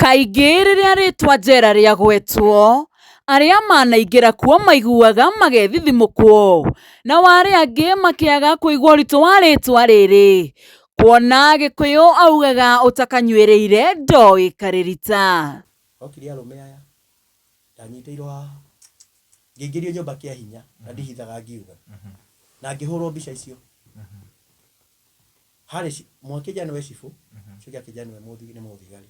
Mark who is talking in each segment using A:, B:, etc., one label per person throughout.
A: Kaingĩ rĩrĩa rĩtwa njera rĩagwetwo, arĩa manaingĩra kuo maiguaga magethithimũkwo, nao arĩa angĩ makĩaga kũigua ũritũ wa rĩtwa rĩrĩ, kuona Gĩkũyũ augaga ũtakanyuĩrĩire ndoĩ karĩrita.
B: Okire arũme aya, ndanyitĩirwo haha, ngĩingĩrio nyũmba kĩa hinya na ndihithaga ngiuga, na ngĩhũrwo mbica icio. Harĩ mwakĩnja nĩwe cibũ, ũcio ũngĩ akĩnja nĩwe nĩ mũthigari.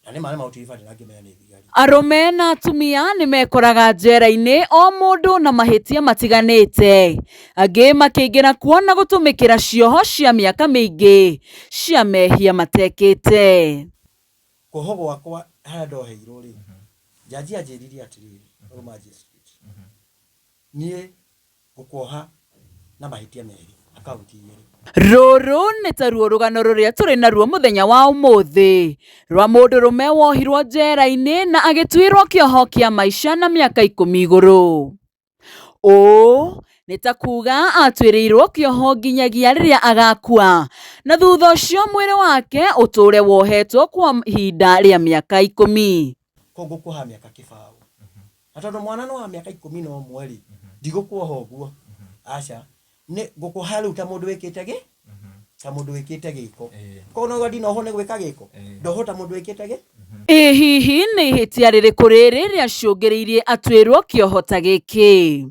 B: Na nĩ ma nĩ maũtiribande na ngĩmenya nĩ thigari.
A: Arũme na atumia nĩ mekoraga njera-inĩ o mũndũ na mahĩtia matiganĩte, angĩ makĩingĩra kuo na gũtũmĩkĩra cioho cia mĩaka mĩingĩ cia mehia matekĩte.
B: Kuohwo gwakwa harĩa ndoheirwo rĩ, njanji anjĩrire atĩrĩrĩ, ũyũ magistrate, niĩ ngũkuoha na mahĩtia merĩ, akaunti igĩrĩ.
A: Rũrũ nĩ taruo rũgano rũrĩa tũrĩ naruo mũthenya wa ũmũthĩ rwa mũndũrũme wohirwo njera-inĩ na agĩtuĩrwo kĩoho kĩa maica na mĩaka 10 igũrũ. Ũũ nĩ ta kuga atuĩrĩirwo kĩoho nginyagia rĩrĩa agakua na thutha ũcio mwĩrĩ wake ũtũre wohetwo kwa ihinda rĩa mĩaka 10.
B: Koguo ngũkuoha mĩaka 20. Na tondũ mwana nĩ wa mĩaka 11 rĩ, ndigũkuoha ũguo. Aca, nĩ ngũkuoha rĩu ta mũndũ wĩkĩte gĩ? Ta mũndũ wĩkĩte gĩko. Koguo no ndinohwo nĩ gwĩka gĩko? Ndohwo ta mũndũ wĩkĩte gĩ?
A: Ĩ hihi nĩ ihĩtia rĩrĩkũ rĩrĩ rĩacũngĩrĩirie atuĩrwo kĩoho ta gĩkĩ?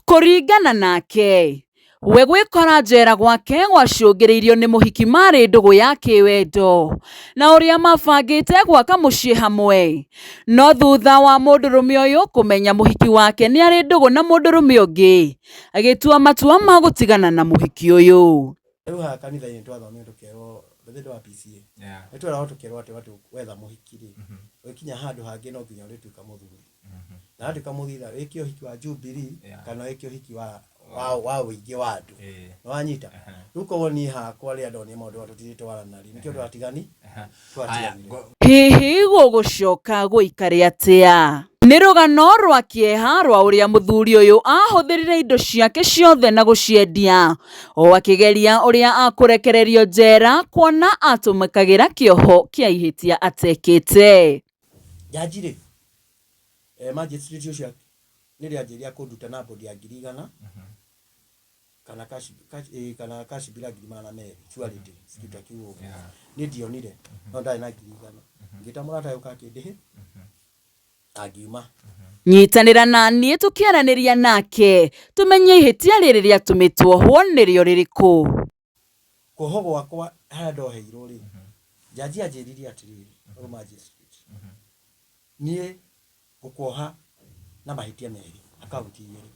A: Kũringana nake, we gwĩkora njera gwake gwacũngĩrĩirio nĩ mũhiki marĩ ndũgũ ya kĩwendo na ũrĩa mabangĩte gwaka mũciĩ hamwe. No thutha wa mũndũrũme ũyũ kũmenya mũhiki wake nĩ arĩ ndũgũ na mũndũrũme ũngĩ, agĩtua matua ma gũtigana na mũhiki ũyũ.
B: Rĩu haha kanitha-inĩ nĩ twathomire tũkerwo rĩthĩ wa PCA. Nĩ tweragwo tũkerwo atĩ atĩ wetha mũhiki rĩ, ũgĩkinya handũ hangĩ no nginya ũrĩtuĩka mũthuri. Na watuĩka mũthuri wĩke ũhiki wa Jubilee kana wĩke ũhiki wa ũingĩ wa andũ. Nĩ wanyita? Rĩu koguo niĩ hakwa rĩrĩa ndonire maũndũ maya tũtirĩtwarana rĩ, nĩkĩo twatigani twatiganire.
A: Hihi gũgũcoka gũikare atĩa? Nĩ rũgano rwa kĩeha rwa ũrĩa mũthuri ũyũ ahũthĩrire indo ciake ciothe na gũciendia o akĩgeria ũrĩa akũrekererio njera kuona atũmĩkagĩra kĩoho kĩa ihĩtia atekĩte.
B: Njanji rĩ, magistrate ũcio nĩ rĩanjĩria kũnduta na bond ya 100,000 kana cash, cash, kana cash bila 200,000 surety kitu ta kĩu ũguo. Niĩ ndionire no ndarĩ na 100,000, ngĩta mũrata ũka akĩndĩhĩ angiuma.
A: Nyitanĩra na niĩ tũkĩaranĩria nake tũmenye ihĩtia rĩrĩ rĩatũmĩtwo hwo nĩrĩo rĩrĩkũ.
B: Kuohwo gwakwa harĩa ndoheirwo rĩ, njanji anjĩrire atĩrĩrĩ, ũyũ magistrate, niĩ ngũkuoha na mahĩtia merĩ, akaunti igĩrĩ.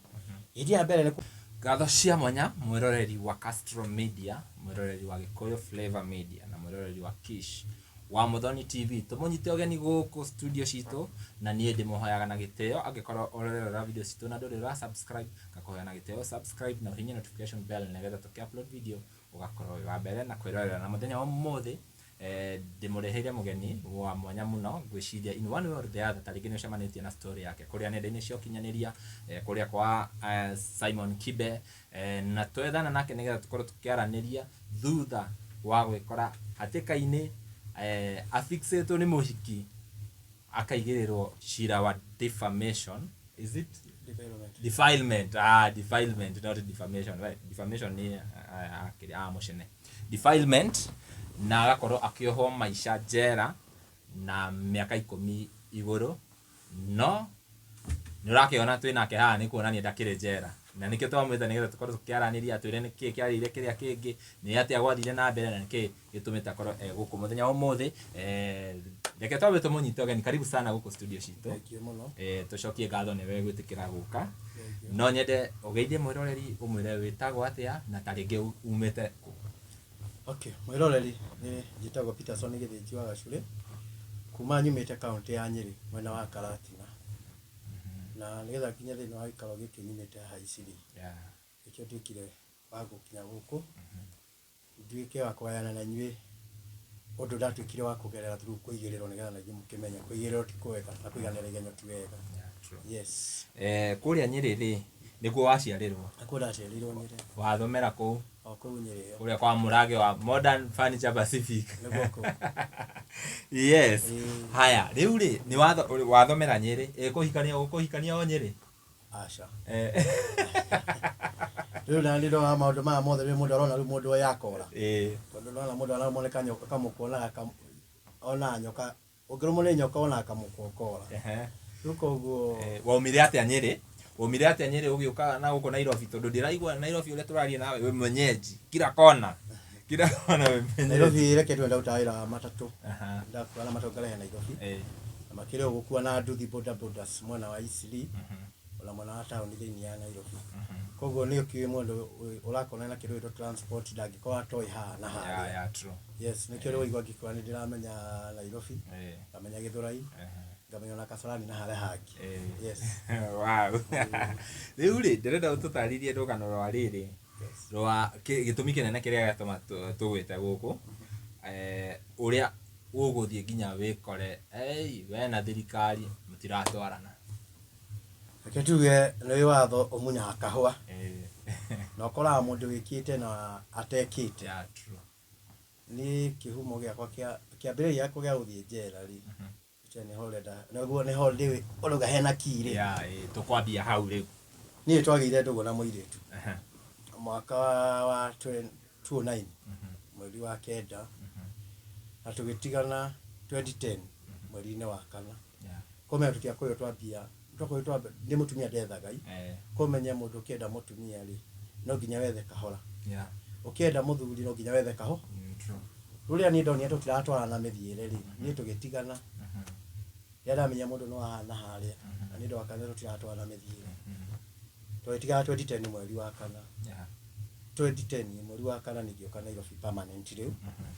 B: Ihĩtia rĩa mbere nĩ
C: Ngatho cia mwanya mwĩroreri wa Castro Media, mwĩroreri wa Gĩkũyũ Flavor Media na mwĩroreri wa Kish wa Muthoni TV. Tũmũnyite ũgeni gũkũ studio citũ na niĩ ndĩmũhoyaga na gĩtĩo angĩkorwo ũrerorera video citũ na ndũrĩ ũra subscribe, ngakũhoya na gĩtĩo subscribe na ũhihinye notification bell nĩgetha tũkĩ upload video ũgakorwo wĩ wa mbere na kwĩrorera. Na mũthenya wa ũmũthĩ ndĩmũreheire mũgeni wa mwanya mũno, ngwĩciria in one way or the other ta rĩngĩ nĩ ũcemanĩtie na story yake kũrĩa nenda-inĩ cia ũkinyanĩria, kũrĩa kwa Simon Kibe, na twethana nake nĩgetha tũkorwo tũkĩaranĩria thutha wa gwĩkora hatĩka-inĩ, afixĩtwo nĩ mũhiki akaigĩrĩrwo cira wa defamation, is it?
B: Defilement.
C: Defilement, defilement, not defamation, right? Defamation nĩ kĩrĩa mũcene. Defilement, na agakorwo akĩohwo maica njera na mĩaka 10 igũrũ, no nĩ ũrakĩona twĩ nake haha nĩ kuonania ndakĩrĩ njera, na nĩkĩo twamwĩta nĩgetha tũkorwo tũkĩaranĩria, atwĩre nĩkĩĩ kĩarĩire kĩrĩa kĩngĩ, nĩ atĩa gwathire na mbere na nĩkĩĩ gĩtũmĩte akorwo e gũkũ mũthenya wa ũmũthĩ. Reke twambe tũmũnyite ũgeni, karibu sana gũkũ studio citũ.
B: Thank you mũno.
C: Tũcokie ngatho nĩwe gwĩtĩkĩra gũka. No nyende ũgeithie mwĩroreri ũmwĩre wĩtagwo atĩa na ta rĩngĩ umĩte kũ.
B: Okay, mwĩroreri, nĩ njĩtagwo Peterson Gĩthĩnji wa Gacũrĩ, kuma nyumĩte kaũntĩ ya Nyĩrĩ mwena wa Karatina. Na nĩgetha nginye thĩinĩ wa gĩikaro gĩkĩ nyumĩte haha Isili. Nĩkĩo nduĩkire wa gũkinya gũkũ, nduĩke wa kũgayana na inyuĩ ũndũ ndatuĩkire wa kũgerera through kũigĩrĩrwo nĩgetha na inyuĩ mũkĩmenye kũigĩrĩrwo ti kwega na kũiganĩra igenyo ti wega.
C: Yeah, true.
B: Yes.
C: Kũrĩa Nyĩrĩ rĩ, Nĩkuo waciarĩrwo?
B: Nakuo ndaciarĩirwo Nyĩrĩ.
C: Wathomera kũu?
B: O kũu Nyĩrĩ ĩyo.
C: Kũrĩa kwa Mũrage wa Modern Furniture Pacific.
B: Nĩguo kũu.
C: Yes.
B: Ĩĩ.
C: Haya, rĩu rĩ, nĩ wathomera Nyĩrĩ, ĩ kũhikania ũkũhikania o Nyĩrĩ?
B: Aca.
C: Eh.
B: Rĩu na nĩ ndona maũndũ maya mothe, rĩu mũndũ arona rĩu mũndũ oya akora.
C: Ĩĩ.
B: Tondũ ndona mũndũ ararũmwo nĩ kanyoka kamũkwa ona nyoka, ũngĩrũmwo nĩ nyoka ona kamũkwa ũkora.
C: Ehe.
B: Rĩu koguo
C: Eh, waumire atĩa Nyĩrĩ? Waumire atĩa Nyĩrĩ ũgĩũka na gũkũ Nairobi? Tondũ ndĩraigua Nairobi ũrĩa tũraria nawe wĩ mwenyeji. Kila kona. Kila kona wĩ mwenyeji.
B: Nairobi reke tuwe ndaruta wĩra wa matatũ.
C: Aha.
B: Ndakua na matatũ ngarehe Nairobi.
C: Eh.
B: Na makĩria ũgũkua na nduthi boda bodas mwena wa Eastleigh. Ona mwena wa taũni thĩinĩ ya Nairobi. Koguo nĩ ũkĩũĩ mũndũ ũrakona na kĩndũ gĩtwo transport ndangĩkorwo atoĩ haha na
C: Yeah,
B: harĩa.
C: yeah, true.
B: Yes, nĩkĩo rĩu waigua ngĩkũra nĩ ndĩramenya Nairobi,
C: Eh.
B: ngamenya Gĩthũrai, ngamenya ona Kasarani na harĩa hangĩ.
C: Eh.
B: Yes.
C: Wow. Rĩu rĩ, ndĩrenda ũtũtarĩrie rũgano rwa rĩrĩ.
B: Yes.
C: Rwa gĩtũmi kĩnene kĩrĩa gĩatũma tũgwĩte gũkũ. Ũrĩa ũgũthiĩ nginya wĩkore, ei, we na thirikari mũtiratwarana.
B: Reke tuge nĩ watho ũmunyaga kahũa.
C: Eh.
B: Na ũkoraga mũndũ wĩkĩte na atekĩte.
C: Yeah, true.
B: Nĩ kĩhumo gĩakwa kĩa kĩambĩrĩria gĩakwa gĩa gũthiĩ njera rĩ. Che nĩho ũrenda, nĩguo nĩho ndĩ ũrauga hena key rĩ.
C: Yeah, tũkwambia hau rĩu.
B: Niĩ twagĩire ndũgũ na mũirĩtu.
C: Aha.
B: Mwaka wa 2009, mweri wa kenda. Na tũgĩtigana 2010, mweri-inĩ wa kana.
C: Yeah.
B: Kũmenya tũtiakorirwo twambia, twakorirwo twambia, nĩ mũtumia ndethaga i.
C: Eh.
B: Kũmenya mũndũ ũkĩenda mũtumia rĩ, no nginya wethe kahora.
C: Yeah.
B: Ũkĩenda mũthuri no nginya wethe kaho.
C: True.
B: Rũrĩa niĩ ndonire tũtiratwarana mĩthiĩre rĩ, niĩ tũgĩtigana. Rĩrĩa ndamenya mũndũ no ahana harĩa, na nĩ ndoka tũtiratwarana mĩthiĩre. Tũgĩtigana 2010 mweri wa kana.
C: Yeah.
B: 2010 mweri wa kana ningĩũka Nairobi permanent rĩu,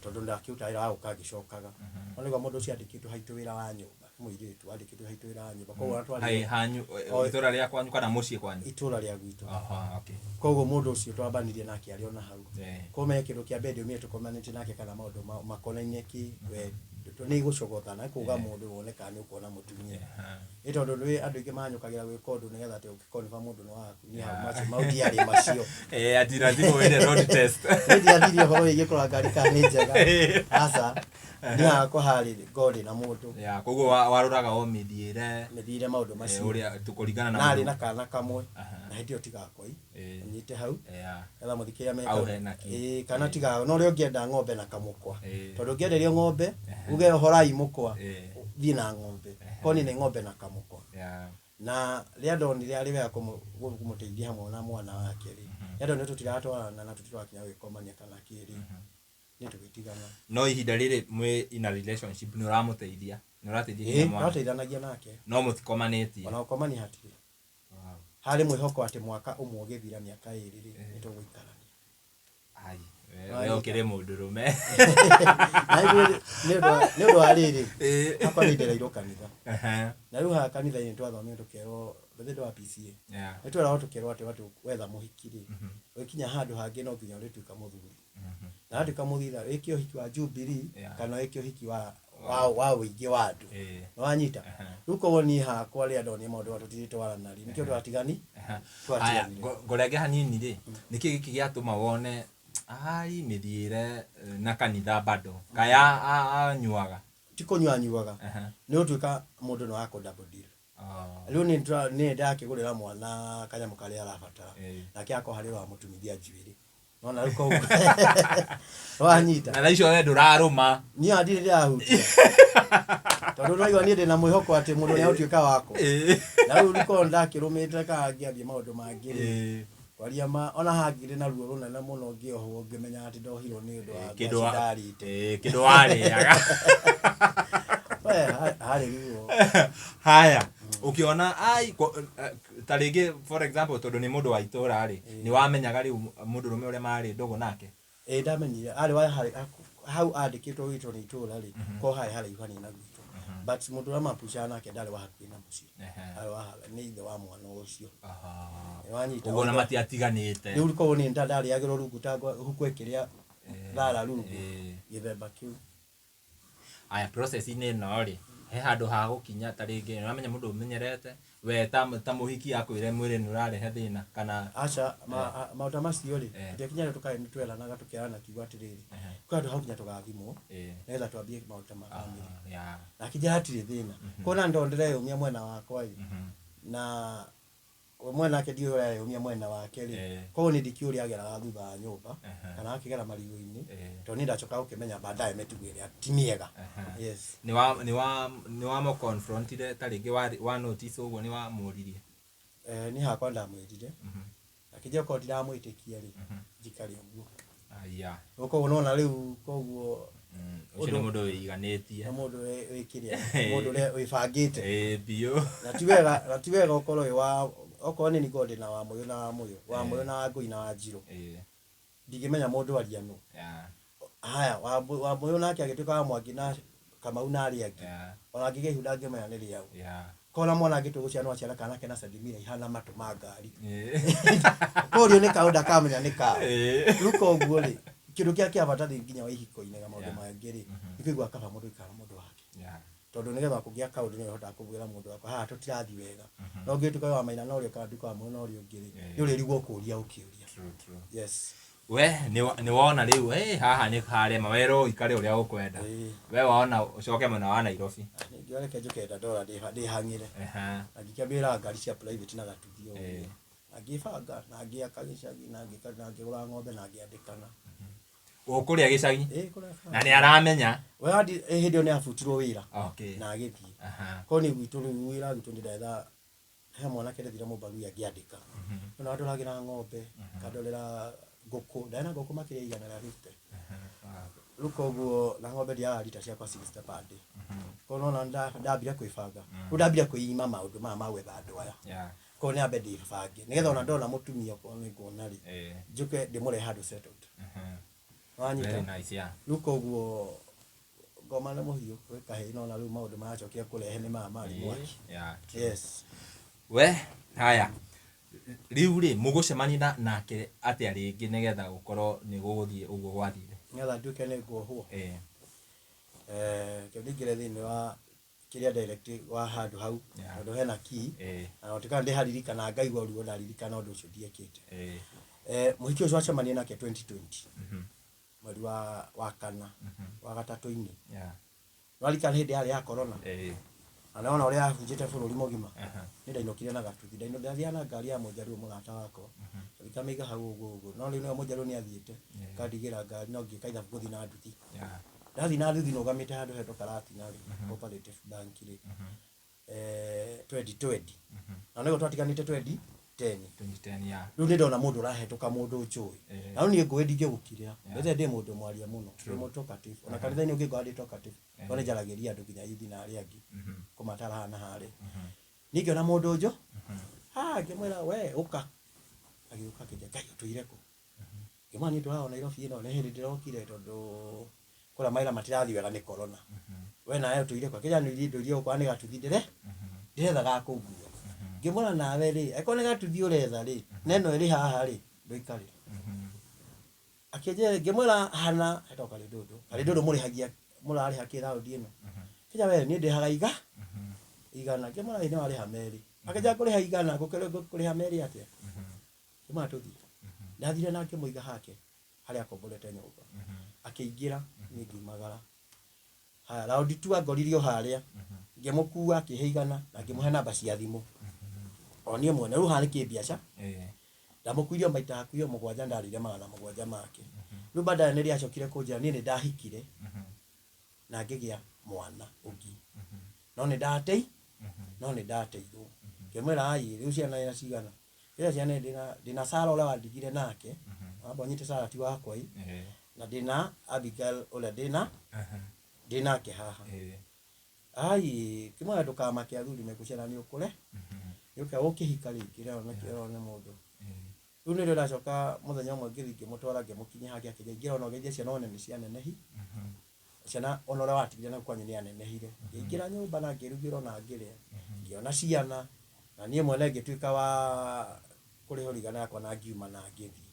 B: tondũ ndakĩruta wĩra wa gũka ngĩcokaga. No nĩguo mũndũ ũcio andĩkĩtwo haitũ wĩra wa nyũmba, mũirĩtu andĩkĩtwo haitũ wĩra wa nyũmba. Koguo ona
C: Hai
B: twarĩ
C: hanyu itũra rĩa kwanyu kana mũciĩ kwanyu?
B: Itũra rĩa gwitũ.
C: Aha, okay.
B: Koguo mũndũ ũcio twambanirie nake arĩ ona hau.
C: Eh.
B: Kũmenya kĩndũ kĩa mbere ndiumire tũkomanĩte nake kana maũndũ makonainie kĩ we nĩ gũcogothana kuga mũndũ wone kana nĩ ũkuona mũtumia.
C: Aha.
B: Nĩ tondũ nĩ andũ aingĩ manyũkagĩra gwĩka ũndũ nĩgetha atĩ ũngĩkonfa mũndũ nĩ waku. Niĩ hau macio mau ndiarĩ macio.
C: Eh, ati lazima uende road test.
B: Niĩ ndiathirie ũhoro wĩgiĩ kũrora ngari kana nĩ njega. Aca. Niĩ hakwa harĩ ngorĩ na mũndũ.
C: Yeah, koguo waroraga o mĩthiĩre.
B: Mĩthiĩre maũndũ
C: Eh,
B: macio.
C: ũrĩa tũkũringana na
B: Narĩ
C: mũndũ.
B: na kana kamwe.
C: Aha.
B: Na hĩndĩ ĩyo tigakoi.
C: Eh.
B: Nyite hau.
C: Yeah.
B: Etha mũthikĩria meka.
C: Au hena kĩ.
B: Ĩĩ, kana tiga no ũrĩa ũngĩenda ng'ombe na kamũkwa.
C: Eh.
B: Tondũ ũngĩenderio ng'ombe, uge horai mũkwa,
C: Eh.
B: thiĩ na ng'ombe. Korwo nĩ ng'ombe na kamũkwa.
C: Yeah.
B: Na rĩrĩa ndonire arĩ wega kũmũteithia hamwe na mwana wake rĩ, rĩrĩa ndonire tũtiratwarana na tũtirakinya gwĩkomania kana kĩ rĩ, nĩ tũgĩtigana.
C: No ihinda rĩrĩ mwĩ in a relationship nĩ ũramũteithia, nĩ ũrateithia nginya
B: Ĩĩ,
C: mwana.
B: twateithanagia nake.
C: No mũtikomanĩtie.
B: Ona gũkomania hatirĩ.
C: Wow.
B: Harĩ mwĩhoko atĩ mwaka ũmwe ũgĩthira mĩaka ĩrĩ rĩ, nĩ tũgũikarania.
C: Ai, we ũkĩrĩ mũndũrũme.
B: Na ithuĩ nĩ ũndũ wa rĩrĩ,
C: Ĩĩ.
B: hakwa nĩ ndereirwo kanitha.
C: Aha.
B: Na rĩu haha kanitha-inĩ twathomire tũkerwo, thĩinĩ wa PCA.
C: Yeah.
B: Nĩ tweragwo tũkerwo atĩ watu wetha mũhiki rĩ, ũgĩkinya handũ hangĩ no nginya ũrĩtuĩka mũthuri. Na watuĩka mũthuri wĩke ũhiki wa Jubilee
C: Yeah.
B: kana wĩke ũhiki wa ũingĩ wa andũ.
C: Ĩĩ.
B: Nĩ wanyita?
C: Aha.
B: Rĩu koguo niĩ hakwa rĩrĩa ndonire maũndũ maya tũtiritwarana rĩ, nĩkĩo twatigani?
C: Aha. Aya,
B: Twatiganire.
C: ngũrenge hanini rĩ, nĩkĩ gĩkĩ gĩatũma wone ai mĩthiĩre na kanitha bado kaya anyuaga?
B: Ti kũnyua anyuaga.
C: Aha.
B: Nĩ ũtuĩka mũndũ nĩ wa kũ double deal.
C: Oh.
B: Rĩu nĩ ndakĩgũrĩra mwana kanyamũ karĩa arabatara.
C: Ĩĩ.
B: Nake akorwo harĩ ũramũtumithia njuĩrĩ. Nona rĩu koguo. Wanyita.
C: Na thaa icio we ndũrarũma.
B: Niĩ ona ndirĩ ndĩrahutia. Tondũ nĩwaigua niĩ ndĩna mwĩhoko atĩ mũndũ nĩegũtuĩka wakwa.
C: Ĩĩ.
B: Na rĩu nĩkorwo ndakĩrũmĩte kana ngĩambia maũndũ mangĩ rĩ.
C: Ĩĩ.
B: Kwaria ma, ona hangĩrĩ na ruo rũnene mũno ngĩohwo ngĩmenya atĩ ndohirwo nĩ ũndũ wa
C: Kĩndũ
B: ngwacĩ ndarĩte.
C: Ĩĩ, kĩndũ warĩaga.
B: We, harĩ ruo.
C: Haya, ũkĩona ai ta rĩngĩ for example tondũ nĩ mũndũ wa itũra rĩ, nĩ wamenyaga rĩu mũndũrũme ũrĩa marĩ ndũgũ nake?
B: Ĩĩ, ndamenyire. Arĩ wa harĩ, hau andĩkĩtwo gwitũ nĩ itũra rĩ, korwo harĩ haraihu hanini na gwitũ. But mũndũ ũrĩa mapucaga nake ndarĩ wa hakuhĩ na mũciĩ.
C: Ehe.
B: Arĩ wa nĩ ithe wa mwana ũcio.
C: Aha.
B: Nĩ wanyita.
C: Ũguo ona matiatiganĩte.
B: Rĩu korwo nĩ ndarĩagĩrwo rungu ta huku ĩkĩrĩa thara rungu.
C: Ĩĩ.
B: Gĩthemba kĩu.
C: Aya, process-inĩ ĩno rĩ, He handũ ha gũkinya ta rĩngĩ ũramenya mũndũ ũmenyerete we ta mũhiki akwĩre mwĩrĩ nĩ ũrarehe thĩna kana
B: Aca, maũndũ ta macio rĩ, tũtiakinya tũkarĩ nĩ tweranaga tũkerana kiugo atĩrĩrĩ, kwĩ handũ hau nginya tũgathimwo nĩgetha twambie maũndũ ta ma family. Na akĩnjĩra hatirĩ thĩna. Kuona ndoo ndĩreyũmia mwena wakwa ĩ, na we mwena wake ndiũĩ ũrĩa areyũmia mwena wake rĩ, koguo niĩ ndikĩũĩ ũrĩa ageraga thutha wa nyũmba kana akĩgera marigũ-inĩ, tondũ niĩ ndacokaga gũkĩmenya baadaye mĩtugo ĩrĩa ti mĩega. Yes.
C: Nĩ wa mũ confrontire ta rĩngĩ wa notice ũguo nĩ wamũririe?
B: Niĩ hakwa ndamwĩrire, akĩnjĩra okorwo ndiramwĩtĩkia rĩ, njikare ũguo.
C: Aya.
B: Koguo nĩwona rĩu koguo
C: Ũcio nĩ mũndũ wĩiganĩtie.
B: Nĩ mũndũ wĩkĩrĩa, mũndũ ũrĩa wĩbangĩte.
C: Ĩĩ biũ.
B: Na ti wega, na ti wega ũkorwo wĩ wa, okorwo nĩ niĩ ndĩna Wamũyũ na Wamũyũ, Wamũyũ na Wangũi na Wanjirũ. Ndingĩmenya mũndũ aria nũ. Haya, Wamũyũ nake agĩtuĩka wa Mwangi na Kamau na arĩa angĩ. Ona angĩgĩa ihu ndangĩmenya nĩ rĩaũ. Kona mwana angĩtua gũciara no aciara kana kena cendimita ihana matũ ma ngari. Korio nĩ kaũ ndakamenya nĩ kaũ. Rĩu koguo rĩ, kĩndũ kĩrĩa kĩa bata thĩ nginya wa ihiko-inĩ na maũndũ mangĩ rĩ, nĩ kũigua kaba mũndũ aikara na mũndũ wake. Tondũ nĩgetha kũgĩa kaũndũ nĩ ũhotaga kũbwĩra mũndũ wakwa haha tũtirathiĩ wega. No ũngĩtuĩka wa Maina na ũrĩa kana nduĩke wa Mũyũ na ũrĩa ũngĩ rĩ, nĩ ũrĩrigwo kũria ũkĩũria.
C: True, true.
B: Yes.
C: We nĩ wona rĩu haha nĩ harema werwo ũikare ũrĩa ũkwenda. We wona ũcoke mwena wa Nairobi.
B: Ningĩ reke njũke Dandora ndĩhang'ĩre. Na ngĩkĩambĩrĩra ngari cia private na gatuthi ũguo. Na ngĩbanga na ngĩaka gĩcagi na ngĩgũra ng'ombe na ngĩandĩkana.
C: Ũkũrĩa gĩcagi?
B: Ĩĩ, kũrĩa
C: Na nĩ aramenya?
B: We andi, hĩndĩ ĩyo nĩ abutirwo wĩra. Na agĩthiĩ. Koguo niĩ gwitũ rĩu wĩra gwitũ nĩ ndetha he mwanake ndethire mũmbaruya ngĩandĩka. Ona andoragĩra ng'ombe, akandorera ngũkũ, ndarĩ na ngũkũ makĩria igana rĩa 50. Rĩu koguo na ng'ombe ndiagaga rita ciakwa 60 per day. Koguo nĩwona ndambire kwĩbanga. Rĩu ndambire kwĩima maũndũ maya ma gwetha andũ aya. Koguo nyambe ndĩbange nĩgetha ona ndona mũtumia okorwo nĩ nguona rĩ, njũke ndĩmũrehe handũ settled. Wanyita?
C: Very nice, yeah.
B: Rĩu koguo ngoma nĩ mũhiũ gwĩ kahĩĩ nona rĩu maũndũ maracokia kũrehe nĩ maya marĩ mwaki. Yes.
C: We, haya. Rĩu rĩ, mũgũcemania nake atĩa rĩngĩ nĩgetha gũkorwo nĩ gũgũthiĩ ũguo gwathire?
B: Nĩgetha nduĩke nĩ nguohwo. Reke ndingĩre thĩinĩ wa kĩrĩa direct wa handũ hau, tondũ hena key. Na gũtuĩka ndĩharirikana ngaigua ruo ndaririkana ũndũ ũcio ndiekĩte. Mũhiki ũcio wacemania nake 2020. Mweri wa kana, wa gatatũ-inĩ. Nĩwaririkana hĩndĩ yarĩ ya corona? Na nĩwona ũrĩa yahunjĩte bũrũri mũgima? Niĩ ndainũkire na gatuthi. Ndathiaga na ngari ya Mũnjaruo mũrata wakwa. Ngĩkamĩiga hau ũguo ũguo. No rĩu nĩwe Mũnjaruo nĩathiĩte, akandigĩra ngari no ngĩka ithabu ngũthiĩ na nduthi. Ndathiĩ na nduthi nũgamĩte handũ hetwo Karatina rĩ, Cooperative Bank rĩ, 2020. Na nĩguo twatiganĩte 2010.
C: 2010, yeah.
B: Rĩu nĩ ndona mũndũ ũrahetũka mũndũ njũĩ. Na rĩu niĩ ngũĩ ndingĩgũkirĩra. Mbere ndĩ mũndũ mwaria mũno, ndĩ mũndũ talkative. Ona kanitha-inĩ ũngĩngora ndĩ talkative. No nĩ njaragĩria andũ nginya youth na arĩa angĩ. Kũmatara haha na harĩa. Niĩ ngĩona mũndũ njũ, ngĩmwĩra we ũka. Agĩũka akĩnjĩra Ngai ũtũire kũ? Ngĩmwĩra niĩ ndũraga Nairobi ĩno, nĩ hĩndĩ ndĩrokire tondũ kũrĩa mawĩra matirathiĩ wega nĩ corona. We nawe ũtũire kũ? Akĩnjĩra niĩ ndũire gũkũ nĩ gatuthi ndĩretha ga kũngua. Ngĩmwĩra nawe rĩ, angĩkorwo nĩ gatuthi ũretha rĩ, na ĩno ĩrĩ haha rĩ, ndũikarĩre. Akĩnjĩra, ngĩmwĩra hana, hetagwo Karĩndũndũ. Karĩndũndũ mũrĩhagia, mũrarĩha kĩ raũndi ĩno? Akĩnjĩra we niĩ ndĩhaga igana. Ngĩmwĩra ĩ nĩ warĩha merĩ. Akĩnjĩra ngũrĩha igana, ngũkĩrĩha merĩ atĩa? Ngĩmwĩra tũthiĩ. Ndathire na ngĩmũiga hake harĩa akomborete nyũmba. Akĩingĩra, niĩ ngiumagara. Haya, raundi tu angoririe o harĩa. Ngĩmũkua akĩhe igana na ngĩmũhe namba cia thimũ. O niĩ mwene, rĩu haha nĩ kĩmbiaca. Ndamũkuire o maita hakuhĩ o mũgwanja, ndarĩire magana mũgwanja make. Rĩu baadaye nĩ rĩacokire kũnjĩra niĩ nĩ ndahikire na ngĩgĩa mwana ũngĩ. No nĩ ndatei, no nĩ ndateirwo. Ngĩmwĩra ai, rĩu ciana ina cigana? Ngĩmwĩra ciana ndĩna Sarah ũrĩa wandigire nake. Wamba ũnyite Sarah ti wakwa ĩ. Na ndĩna Abigail ũrĩa ndĩnake haha. Ai, ngĩmwĩra ndũkamake athuri mekũciara nĩ ũkũre. Nĩ ũke ũkĩhika rĩngĩ, rĩo nĩ mũndũ. Rĩu nĩrĩo ndacoka mũthenya ũmwe ngĩthiĩ ngĩmũtwara ngĩmũkinyia hake akĩnjĩra ingĩra ona ũgeithie ciana one nĩ cianenehi. Ciana ona ũrĩa watigire na kwanyu nĩ anenehire. Ngĩingĩra nyũmba na ngĩrugĩrwo na ngĩrĩa. Ngĩona ciana na niĩ mwene ngĩtuĩka wa kũrĩhwo rigana yakwa na ngiuma na ngĩthiĩ.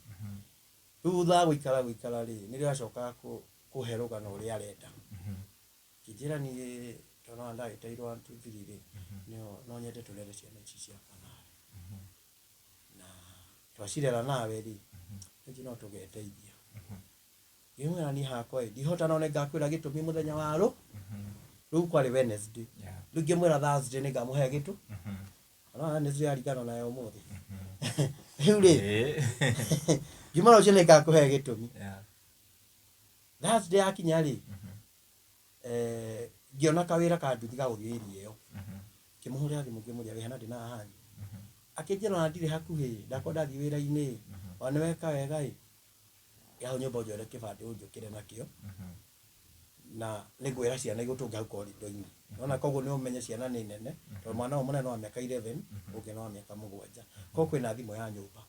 B: Rĩu thutha wa gũikara gũikara rĩ, nĩrĩo acokaga kũhe rũgano ũrĩa arenda. Akĩnjĩra niĩ Tondũ nĩwona ndagĩteirwo 1 2 3 rĩ, no nyende tũrere ciana ici ciakwa nawe. Na twacirera nawe rĩ, nĩnjũĩ no tũgeteithia. Ngĩmwĩra niĩ hakwa ĩ, ndihota no nĩngakwĩra gĩtũmi mũthenya wa rũ, rĩu kwarĩ Wednesday. Rĩu ngĩmwĩra Thursday nĩngamũhe gĩtũ. Ona Wednesday yaringana na ya ũmũthĩ. Rĩu rĩ, ngĩmwĩra rũciũ nĩngakũhe gĩtũmi. Thursday yakinya rĩ, ngĩona kawĩra ka nduthi ga gũthiĩ area ĩyo. Ngĩmũhũrĩra thimũ ngĩmũria wĩ hana ndĩ na haha hanyu. Akĩnjĩra ona ndirĩ hakuhĩ, ndakorwo ndathiĩ wĩra-inĩ, ona nĩweka wega ĩ, hau nyũmba ũnjoere kĩbandĩ ũnjũkĩre nakĩo. Na nĩngwĩra ciana igũtũnge hau korido-inĩ. Nĩwona koguo nĩ ũmenye ciana nĩ nene, tondũ mwana ũyũ mũnene nĩ wa mĩaka 11, ũngĩ nĩ wa mĩaka 7. Koguo kwĩna thimũ ya nyũmba.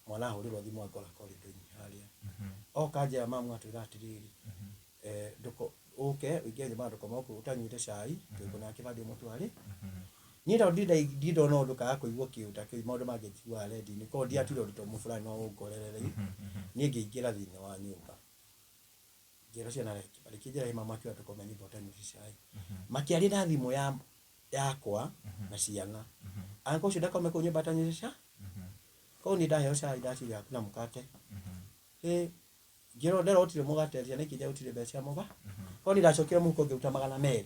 B: Mwana ahũrĩrwo thimũ angora korido-inĩ harĩa. Oka njĩra mamu atwĩra atĩrĩrĩ, ũke ũingĩre nyũmba na ndũkome gũkũ ũtanyuĩte cai, tũgĩkũnengera kĩbandĩ ũmũtware. Niĩ tondũ ndindona ũndũ kaga kũigua kĩũndũ ta kĩu maũndũ mangĩ njiguaga redio-inĩ, koguo ndiatuire ũndũ ta fulani no ũngorerere. Niĩ ngĩingĩra thĩinĩ wa nyũmba. Ngĩra ciana reke njĩra mama akiuga ndũkome nyũmba ũtanyuĩte cai. Makĩaria na thimũ yakwa na ciana. Uncle ũcio ndakome kũu nyũmba atanyuĩte cai. Koguo niĩ ndaheo cai ndaciria na mũgate. Ngĩrwo ndĩrwo gũtirĩ mũgate, ciana ikĩnjĩra gũtirĩ mbeca cia mũgate. Koguo niĩ ndacokire mũhuko ngĩruta 200.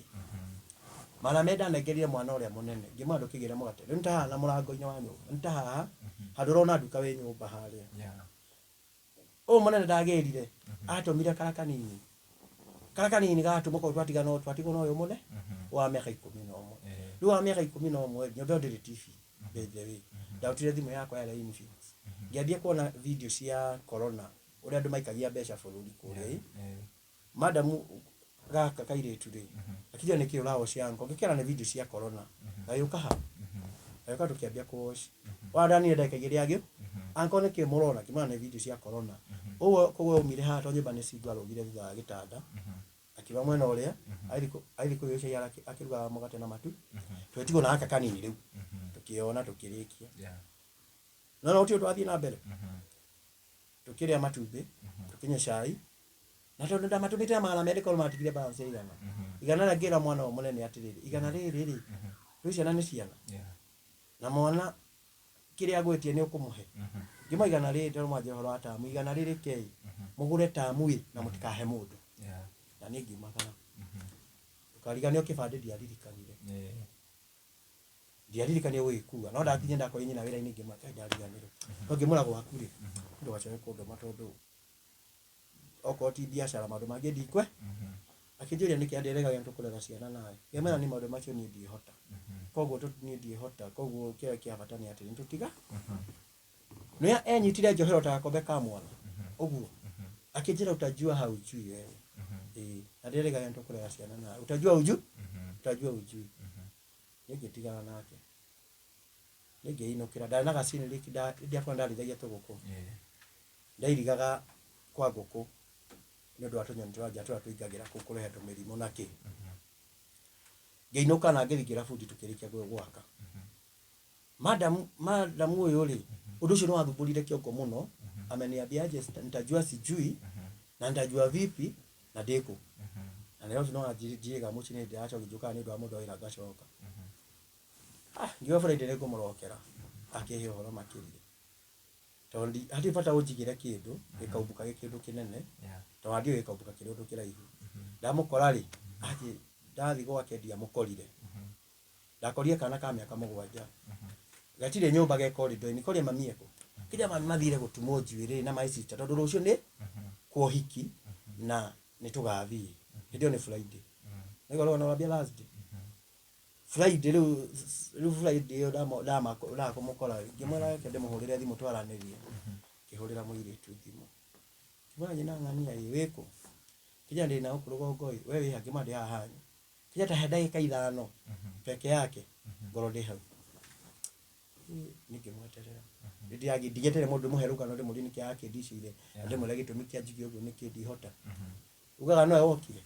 B: 200 ndanengerire mwana ũrĩa mũnene, ngĩmwĩra ndũkĩgĩre mũgate. Rĩu nĩ ta haha na mũrango-inĩ wa nyũmba, nĩ ta haha handũ ũrona nduka wĩ nyũmba harĩa. Ũyũ mũnene ndagĩrire, atũmire kara kanini. Kara kanini gatũmwo koguo twatigana twatigwo na ũyũ mũnene wa mĩaka 11. Rĩu wa mĩaka 11 nyũmba ĩyo ndĩrĩ TV by the way. Ndarutire thimũ yakwa yarĩ ya Infinix. Ngĩambia kuona video cia corona ũrĩa andũ maikagia mbeca bũrũri kũrĩa ĩ. Madam gaka kairĩtu rĩ, akĩnjĩra nĩkĩ ũrawoci uncle, ngĩkera nĩ video cia corona. Gagĩũka ha? Gagĩũka tũkĩambia kũwoci. Wandanire ndagĩka igĩrĩ agĩ, uncle nĩkĩ mũrona? Ngĩmwĩra nĩ video cia corona. Ũguo koguo aumire haha tondũ nyũmba nĩ cingo arũgire thutha wa gĩtanda. Akiuma mwena ũrĩa, agĩthiĩ kũiyũria cai akĩrugaga mũgate na matu. Tũgĩtigwo na gaka kanini rĩu. Tũkĩona tũkĩrĩkia. No no gũtirĩ twathiĩ na mbere. Tũkĩrĩa matumbĩ, tũkĩnyua cai. Na tondũ ndamatũmĩte na 200 korwo matigire balance ya igana. Igana rĩa ngĩra mwana ũyũ mũnene atĩrĩrĩ, igana rĩrĩ rĩ, rĩu ciana nĩ ciana. Na mwana kĩrĩa agwĩtie nĩ ũkũmũhe. Ngĩmwa igana rĩrĩ tondũ mwanjia ũhoro wa tamu, igana rĩrĩ kei, mũgũre tamu ĩ na mũtikahe mũndũ. Na niĩ ngiumagara. Ndũkariganĩrwo kĩbandĩ ndiaririkanire. Ndiaririkanire gũgĩkua, no ndakinya ndakorire nyina wĩra-inĩ ngĩmwĩra Ngai ndariganĩrwo. No ngĩmwĩra gwaku rĩ, ndũgacoke kũndũma tondũ okorwo ti biacara maũndũ mangĩ ndikwe. Akĩnjũria nĩkĩ anderegaga tũkũrera ciana nawe. Ngĩmwĩra niĩ maũndũ macio niĩ ndiĩhota. Koguo niĩ ndiĩhota, koguo kĩrĩa kĩa bata nĩ atĩ nĩtũtiga. Nĩoĩ enyitire njohero ta gakombe ka mwana. Ũguo. Akĩnjĩra utajua haujui wewe. Ĩĩ, na ndĩregaga nĩtũkũrera ciana nawe. Utajua hujui? Utajua hujui. Niĩ ngĩtigana nake. Niĩ ngĩinũkĩra, ndarĩ na gacini ndiakũra ndarĩithagia tũgũkũ. Ndairigaga kwa ngũkũ nĩ ũndũ wa tũnyoni twa nja tũrĩa tũingagĩra kũu kũrehe tũmĩrimũ na kĩ. Ngĩinũka na ngĩthiĩ ngĩra bundi tũkĩrĩkia gwaka. Madam, madam ũyũ rĩ, ũndũ ũcio nĩ wathumbũrire kĩongo mũno. Ameniambia aje nitajua sijui na nitajua vipi na ndĩkũ. Na Nairobi no anjiriga mũciĩ nĩ ndĩracoka njũkaga nĩ ũndũ wa mũndũ wa wĩra ngacoka. Ngiuga Friday nĩ ngũmũrokera akĩhe ũhoro makĩria. Tondũ hatirĩ bata ũnjigĩre kĩndũ gĩkaumbũka gĩ kĩndũ kĩnene, tondũ ndiũĩ gĩkaumbũka kĩrĩ ũndũ kĩraihu. Ndamũkora rĩ, athiĩ ndathiĩ gwake ndiamũkorire. Ndakorire kana ka mĩaka 7. Gatirĩ nyũmba ge corridor-inĩ, koria mami ekũ. Kĩrĩa mami mathire gũtumwo njuĩrĩ na my sister tondũ rũciũ nĩ kwa ũhiki na nĩ tũgathiĩ. Hĩndĩ ĩyo nĩ Friday. Nĩguo rũgano rwambia Thursday. Friday rĩu rĩu Friday ĩyo ndakũmũkora ngĩmwĩra reke ndĩmũhũrĩre thimũ twaranĩrie. Ngĩhũrĩra mũirĩtu thimũ. Ngĩmwĩra nyina ng'ania ĩ wĩkũ? Kĩnja ndĩ na gũkũ rũgongo ĩ, we wĩ ha? Ngĩmwĩra ndĩ haha hanyu. Kĩnja ta he ndagĩka 5 peke yake ngorwo ndĩ hau. Niĩ ngĩmweterera. Ndigĩeterere mũndũ ndĩmũhe rũgano ndĩmũrie nĩkĩ akĩndicĩire na ndĩmwĩre gĩtũmi kĩa njuge ũguo nĩkĩ ndihota. Ugaga nowe wokire.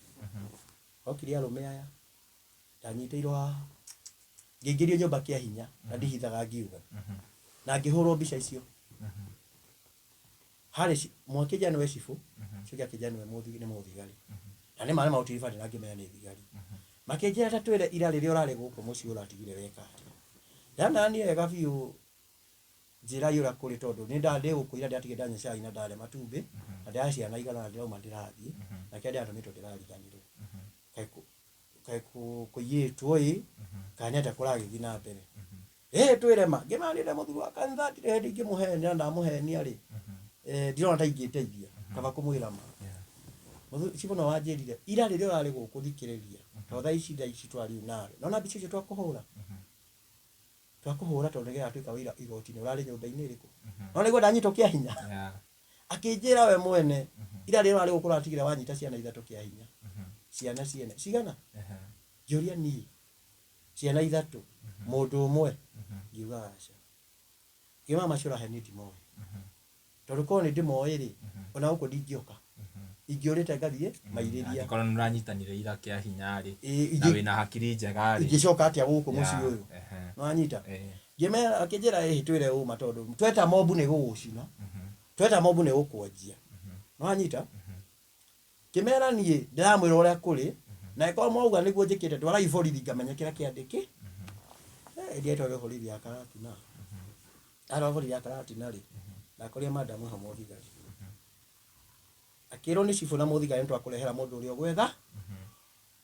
B: Okire arũme aya. Ndanyitĩirwo haha. Ngĩingĩrio nyũmba kĩa hinya na ndihithaga ngiuga. Na ngĩhũrwo mbica icio. Harĩ mwakĩnja nĩwe cibũ, ũcio ũngĩ akĩnja nĩwe nĩ mũthigari. Na nĩ ma nĩ marutire ibandĩ na ngĩmenya nĩ thigari. Makĩnjĩra ta twĩre ira rĩrĩa ũrarĩ gũkũ mũciĩ ũratigire weka atĩa. Ndamera niĩ wega biũ njĩrai ũrĩa kũrĩ tondũ nĩ ndĩ gũkũ ira ndĩratigire ndanyua cai na ndarĩa matumbĩ na ndĩra ciana igana na ndĩrauma ndĩrathiĩ na kĩrĩa ndĩratũmĩtwo ndĩrariganĩrwo. Kaĩ kũiyĩtwo ĩ kana nĩ atĩa kũragĩthiĩ na mbere. Ĩ twĩre ma, ngĩmera niĩ ndĩ mũthuri wa kanitha ndirĩ hĩndĩ ingĩmũhenia na ndamũhenia rĩ ndirona ta ingĩteithia kaba kũmwĩra ma. Cibũ no wanjĩrire ira rĩrĩa ũrarĩ gũkũ thikĩrĩria to thaa ici twariu nawe nona mbica icio twakũhũra twakũhũra tondũ nĩgetha wĩra igoti-inĩ ũrarĩ nyũmba-inĩ ĩrĩkũ no nĩguo ndanyitwo kĩa hinya. Akĩnjĩra we mwene ira rĩrĩa ũrarĩ gũkũ ũratigire wanyita ciana ithatũ kĩa hinya ciana ciene cigana ngĩũria niĩ ciana ithatũ mũndũ ũmwe ngiuga aca ngĩmera macio ũrahe niĩ ndimoĩ tondũ korwo nĩ ndĩmoĩ rĩ ona gũkũ ndingĩũka ingĩũrĩte ngathiĩ mairĩria.
C: Angĩkorwo nĩ ũranyitanire ira kĩa hinya rĩ na wĩna hakiri njega rĩ
B: ingĩcoka atĩa gũkũ mũciĩ ũyũ nĩwanyita ngĩmera akĩnjĩra ĩhĩ twĩre ũma tondũ tweta mobu nĩ gũgũcina tweta mobu nĩ gũkwanjia nĩwanyita ngĩmera niĩ ndĩramwĩra ũrĩa kũrĩ na ĩkorwo mwauga nĩguo njĩkĩte ndwarai borithi ngamenye kĩrĩa kĩandĩkĩ ndietwarire borithi ya Karatina ndatwarwo borithi ya Karatina rĩ ndakorire madam ho mũthigari akĩrwo nĩ cibũ na mũthigari nĩtwakũrehera mũndũ ũrĩa ũgwetha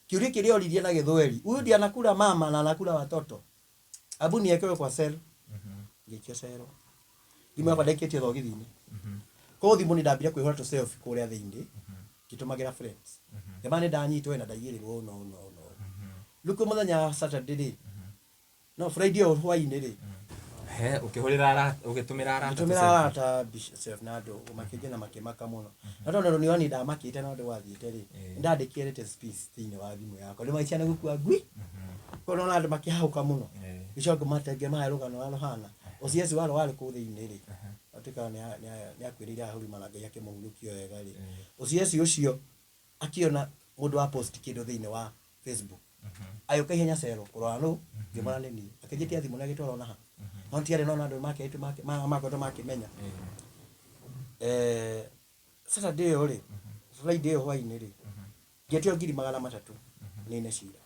B: kĩũria kĩrĩa oririe na gĩthweri huyu ndiye anakula mama na anakula watoto abu niekewe kwa cell ngĩikio cero thimũ yakwa ndaikĩtie thogithi-inĩ koguo thimũ nĩ ndambire kwĩhũra tũ selfie kũrĩa thĩinĩ ngĩtũmagĩra friends jamaa nĩ ndanyitwo na ndaigĩrĩrwo ũũ na ũũ na ũũ na ũũ rĩu kwĩ mũthenya wa Saturday rĩ no Friday ĩyo hwainĩ rĩ
C: He, ũkĩhũrĩra arata ũgĩtũmĩra arata
B: ngĩtũmĩra arata mbica selfie na andũ makĩnjia na makĩmaka mũno na tondũ nĩ niĩ ndamakĩte na ũndũ gwathiĩte rĩ nĩndandĩkire latest piece thĩinĩ wa thimũ yakwa nĩ maicia nĩ gũkua ngui koguo nona andũ makĩhahũka mũno ngĩcoka ngĩmahe rũgano ũrĩa rũhana OCS warĩ warĩ kũu thĩinĩ rĩ atuĩkaga nĩ akuĩrĩire ahuruma na Ngai akĩmũhurũkia wega rĩ OCS ũcio akĩona mũndũ wa post kĩndũ thĩinĩ wa Facebook agĩũka ihenya cero kũrora nũ ngĩmwĩra nĩ niĩ akĩnjĩtia thimũ na agĩtwara ona ha no tiarĩ nona andũ makoretwo makĩmenya Saturday ĩyo rĩ Friday ĩyo hwainĩ rĩ ngĩtio 300,000 nine cira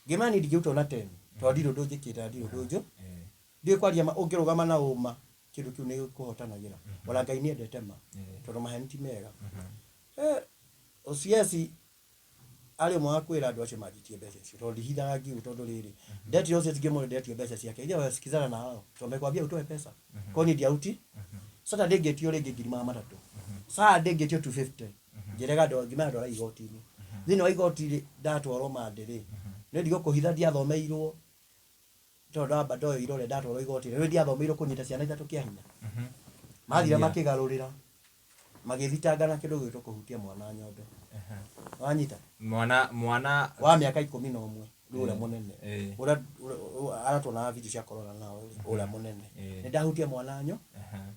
B: ngĩmera niĩ ndingĩruta ona 10 tondũ ndirĩ ũndũ njĩkĩte na ndirĩ ũndũ njũ ndiũĩ kwaria ma ũngĩrũgama na ũma kĩndũ kĩu nĩ gĩkũhotanagĩra ona Ngai nĩ endete ma tondũ maheni ti mega OCS arĩ ũmwe wa kwĩra andũ acio manjĩtie mbeca icio tondũ ndihithaga ngiuga tondũ rĩrĩ ndetire OCS ngĩmwĩra ndetio mbeca ciake ithe wasikizana na hao tondũ amekwambia utoe pesa kwa niĩ ndiaruti Saturday ngĩtio rĩngĩ 300,000 Saturday ngĩtio 250 ngĩrega ngĩmera ndwara igoti-inĩ thĩinĩ wa igoti rĩ ndatwarwo mande rĩ nĩ ndigũkũhitha ndiathomeirwo tondũ ndamba ndoyo irore ndatwarwo igoti-inĩ nĩ ndiathomeirwo kũnyita ciana ithatũ kĩa hinya mathire makĩgarũrĩra magĩthitanga na kĩndũ gĩgwĩtwo kũhutia mwana nyondo wanyita
C: mwana
B: wa mĩaka 11 rĩu ũrĩa mũnene ũrĩa aratuonaga video cia corona nao ũrĩa mũnene nĩ ndahutia mwana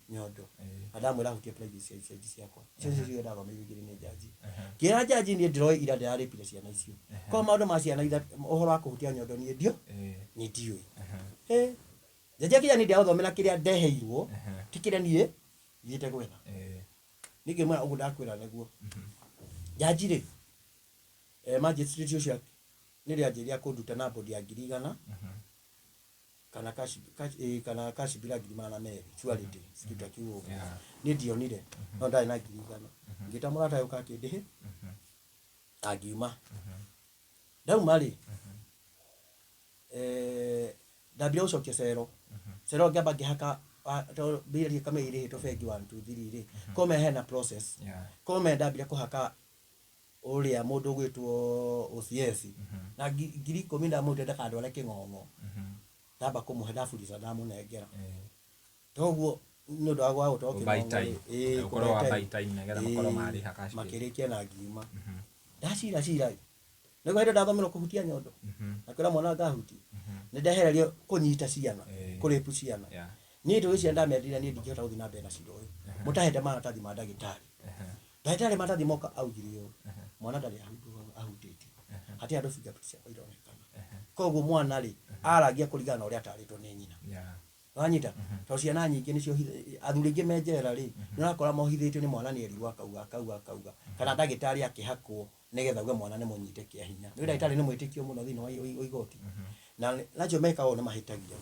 B: nyondo na ndamwĩra ahutie privacy cia ciakwa icio nĩcio ciugo ndathomeirwo igĩrĩ nĩ jaji ngĩra jaji niĩ ndĩroĩ ira ndĩrarĩpire ciana icio kwa maũndũ ma ciana ithatũ ũhoro wa kũhutia nyondo niĩ ndio niĩ ndiũĩ jaji akĩnjĩra niĩ ndiagũthomera kĩrĩa ndeheirwo ti kĩrĩa niĩ thiĩte gwetha niĩ ngĩmwĩra ũguo ndakwĩra nĩguo jaji rĩ magistrate ũcio nĩ rĩanjĩrĩria kũnduta na bodi ya 100,000 kana cash kana cash bila 200,000 surety kitu kiu ũguo niĩ ndionire no ndarĩ na 100,000 ngĩta mũrata ũka akĩndĩhĩ angiuma ndauma rĩ ndambire gũcokia cero cero ngĩamba ngĩhaka tondũ mbia kama irĩhĩtwo bengi 1 2 3 rĩ kome hena process kome ndambire kũhaka ũrĩa mũndũ ũgwĩtwo OCS na 10,000 ndamũrutire ndakandware kĩng'ong'o ndamba kũmũhe ndaburica ndamũnengera toguo nĩ ũndũ wa gwa gũtwarwo kĩng'ong'o makĩrĩkia na ngiuma ndacira cira nĩguo hĩndĩ ndathomerwo kũhutia nyondo na kwĩra mwana ngahutia nĩ ndehererio kũnyita ciana kũrĩpu ciana niĩ tũgĩ ciana ndamendire niĩ ndingĩhota gũthiĩ na mbere na cira ũyũ mũtahete maratathi ma ndagĩtarĩ ndagĩtarĩ maratathi moka augire ũũ mwana ndarĩ ahutĩtio hatirĩ handũ fingerprint ciakwa ironekana koguo mwana rĩ aragia kũringana na ũrĩa atarĩtwo nĩ nyina wanyita tondũ ciana nyingĩ nĩcio athuri aingĩ me njera rĩ nĩ ũrakora mohithĩtio nĩ mwana nĩ erirwo akauga akauga akauga kana ndagĩtarĩ akĩhakwo Nĩgetha uge mwana nĩ mũnyite kĩa hinya. Nĩ ndagĩtarĩ nĩ mwĩtĩkio mũno thĩinĩ wa igoti. Na nacio mekaga ũũ nĩ mahĩtagia.